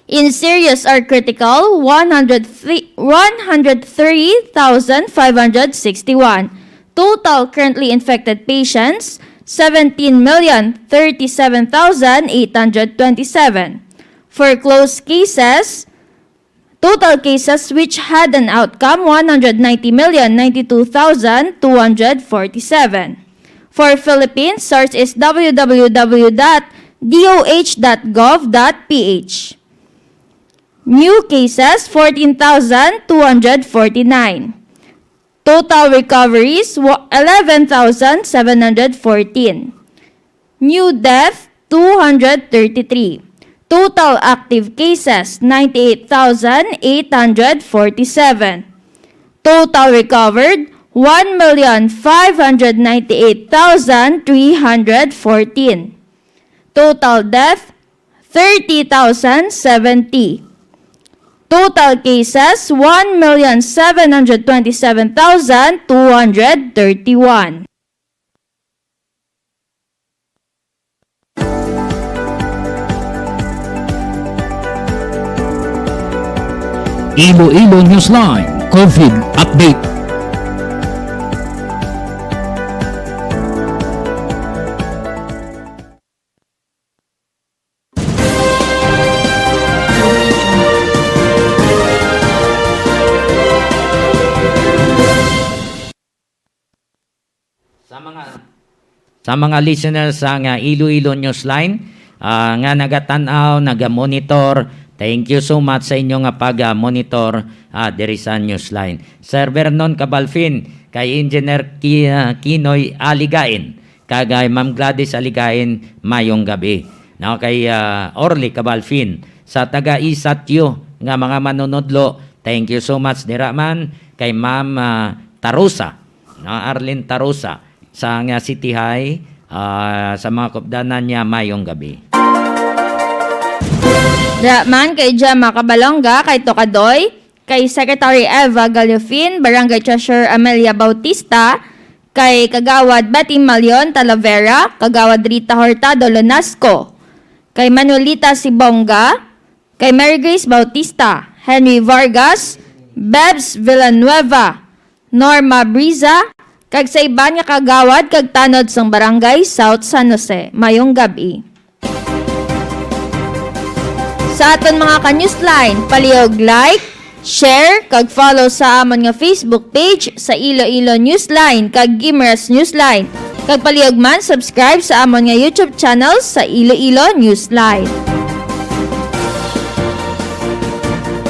In serious or critical, one hundred three, one hundred three thousand five hundred sixty-one. Total currently infected patients, seventeen million thirty-seven thousand eight hundred twenty-seven. For closed cases, total cases which had an outcome, one hundred ninety million ninety-two thousand two hundred forty-seven. For Philippines, source is w w w dot d o h dot gov dot p h. New cases, fourteen thousand two hundred forty-nine. Total recoveries, wa-, eleven thousand seven hundred fourteen. New death, two hundred thirty-three. Total active cases, ninety-eight thousand eight hundred forty-seven. Total recovered, one million five hundred ninety-eight thousand three hundred fourteen. Total death, thirty thousand seventy. Total cases, one million seven hundred twenty-seven thousand two hundred thirty-one. Iloilo Newsline COVID Update. Sa mga, sa mga listeners sa nga Iloilo Newsline, ah, nga nagatan-aw, nagamonitor, Thank you so much sa inyo nga pag-, ah, monitor, ah, diri sa Newsline. Sir Vernon Cabalfin, kay Engineer Ki-, ah, Kinoy Aligain, kag kay Ma'am Gladys Aligain, mayong gabi. No, kay, ah, Orly Cabalfin, sa taga Isatyo nga mga manunudlo, thank you so much dira man. Kay Ma'am, ah, Tarusa, no, Arlene Tarusa, sa nga City High, ah, sa mga kupdanan niya, mayong gabi. Dira man kay Gemma Cabalonga, kay Tokadoy, kay Secretary Eva Gallofin, Barangay Treasurer Amelia Bautista, kay Kagawad Betty Malion Talavera, Kagawad Rita Hurtado Lonasco, kay Manuelita Sibonga, kay Mary Grace Bautista, Henry Vargas, Bebs Villanueva, Norma Briza, kag sa iban nga kagawad kag tanod sang Barangay South San Jose. Mayong gab-i. Sa aton mga ka-Newsline, palihog like, share, kag follow sa amon nga Facebook page sa Iloilo Newsline kag Guimaras Newsline. Kag palihog man subscribe sa amon nga YouTube channel sa Iloilo Newsline.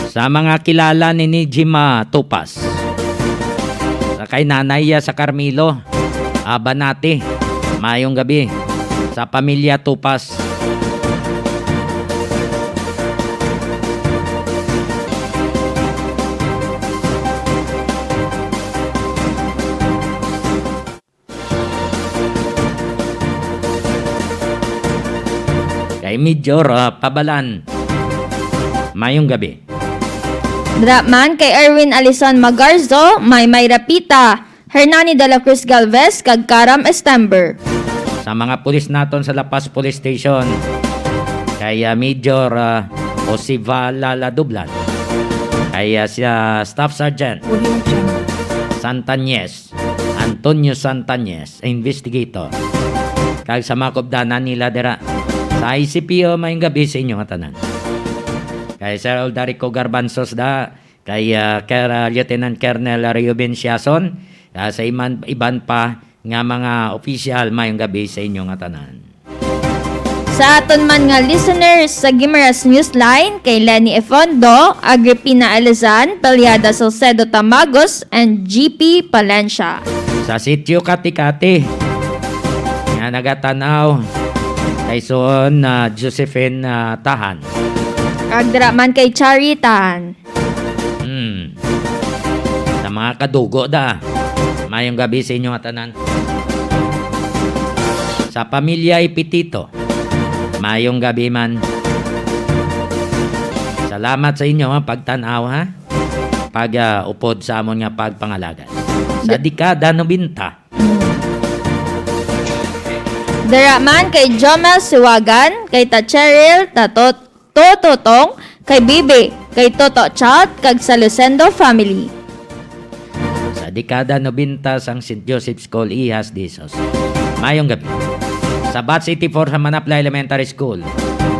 Sa mga kilala ni Nijima Tupas, sa kay nanay ya sa Carmelo, Abanati, mayong gabi. Sa pamilya Tupas. Kay Major, ah, Pabalan, mayong gabi. Dira man kay Erwin Alison Magarzo, may Mayra Pita, Hernani de la Cruz Galvez, kag Karam Estember. Sa mga pulis naton sa La Paz Police Station, kay, ah, Major, ah, Osivala Ladublan, kay, ah, si, ah, Staff Sergeant Audio Jungle. Santañez, Antonio Santañez, investigator. Kag sa mga kubdanan nila dira sa I C P O, mayong gabi sa inyo nga tanan. Kay Sir Aldarico Garbanzos da, kay, ah, Ker-, ah, Lieutenant Colonel Reuben Siason, ah, sa iman, iban pa nga mga opisyal, mayong gabi sa inyo nga tanan. Sa aton man nga listeners sa Guimaras Newsline, kay Lenny Efondo, Agripina Elizan, Peliada Salcedo Tamagos, and G P Palencia. Sa Sitio Kati-Kati, nga nagatan-aw kay Suon na Josephine, ah, Tahan. Kag dira man kay Chari Tahan. Hmm. Sa mga kadugo da, mayong gabi sa inyo nga tanan. Sa pamilya Ipitito, mayong gabi man. Salamat sa inyo, ha, pagtan-aw, ha? Pag, ah, upod sa amon nga pagpangalagad. Sa Da- dekada nobenta. Mm. Dira man kay Jomel Siwagan, kay Ta Cheryl, Ta Tot-, Toto Tong, kay Bibi, kay Toto Child, kag sa Lucendo family. Sa dekada nobenta sang Saint Joseph's School, Ihas, Disos. Mayong gabi. Sa Batch eighty-four sa Manapla Elementary School.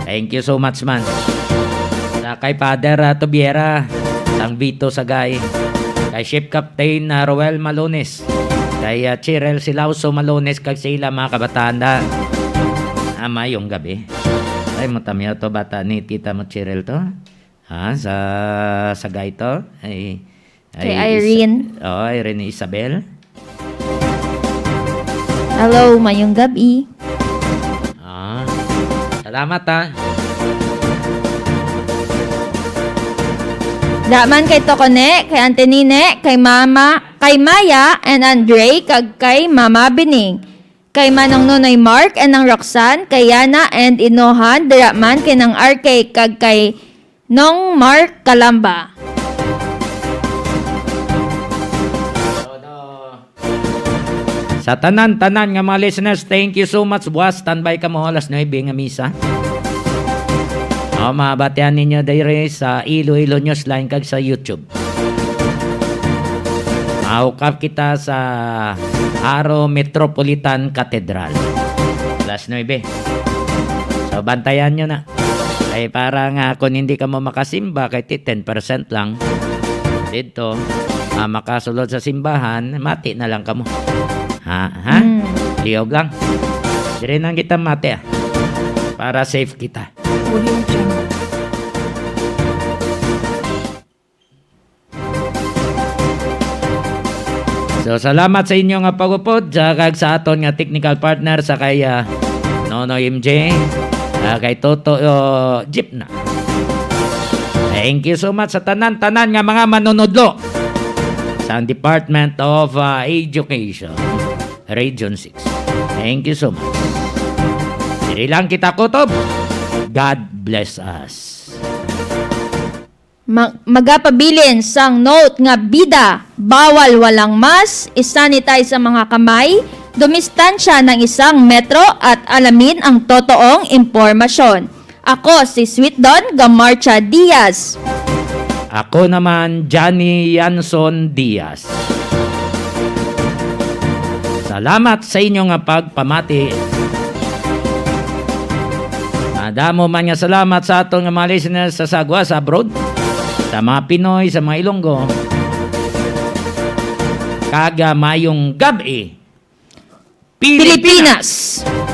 Thank you so much, man. Sa kay Father, ah, Tubiera, sang Vito Sagay. Kay Ship Captain, ah, Roel Malones. Kay, ah, Chirel Silauso Malones, kag sa ila mga kabataan da. Ah, mayong gabi. Ay, mo tamyaw to, bata ni tita mo Chirel to. Ha, sa Sagay to? Ay, ay, Kay Isa-, Irene. Oo, Irene Isabel. Hello, mayong gabi. Ah, salamat, ha. Dira man kay Tokone, kay Ante Nine, kay Mama, kay Maya and Andre, kag kay Mama Bining. Kay Manong Nonoy Mark and Nang Roxanne, kay Yana and Inohan, dira man kay Nang R K kag kay Nong Mark Kalamba. Sa tanan-tanan nga mga listeners, thank you so much. Buwas, standby kamo alas nuebe nga misa. O, mabatian ninyo diri sa Iloilo Newsline kag sa YouTube. Mahukap kita sa Aro Metropolitan Cathedral. Alas nuebe. So, bantayan nyo na. Ay, para nga kung hindi ka mo makasimba, kay ti ten percent lang. Dito, ah, makasulod sa simbahan, mati na lang kamo. Ha? Ha? Mm. Liog lang. Dire nang kita mati, ah. Para safe kita. Audio Jungle. So, salamat sa inyo nga pagupod, sa, kag sa aton nga technical partner, sa kay, ah, Nonoy M J, ah, kay Toto, oh, Jeep na. Thank you so much sa tanan-tanan nga mga manunudlo sa Department of, ah, Education, Region six. Thank you so much. Diri lang kita kutob. God bless us. Ma-, magapabilin sang note nga bida, bawal walang mask, isanitize ang mga kamay, dumistansya ng isang metro at alamin ang totoong impormasyon. Ako si Sweet Don Gamarcha Diaz. Ako naman, Johnny Yanson Diaz. Salamat sa inyo nga pagpamati. Madamo man nga salamat sa aton nga mga listeners sa sagwa, sa abroad, sa mga Pinoy, sa mga Ilonggo. Kag, ah, mayong gab-i, Pilipinas! Pilipinas!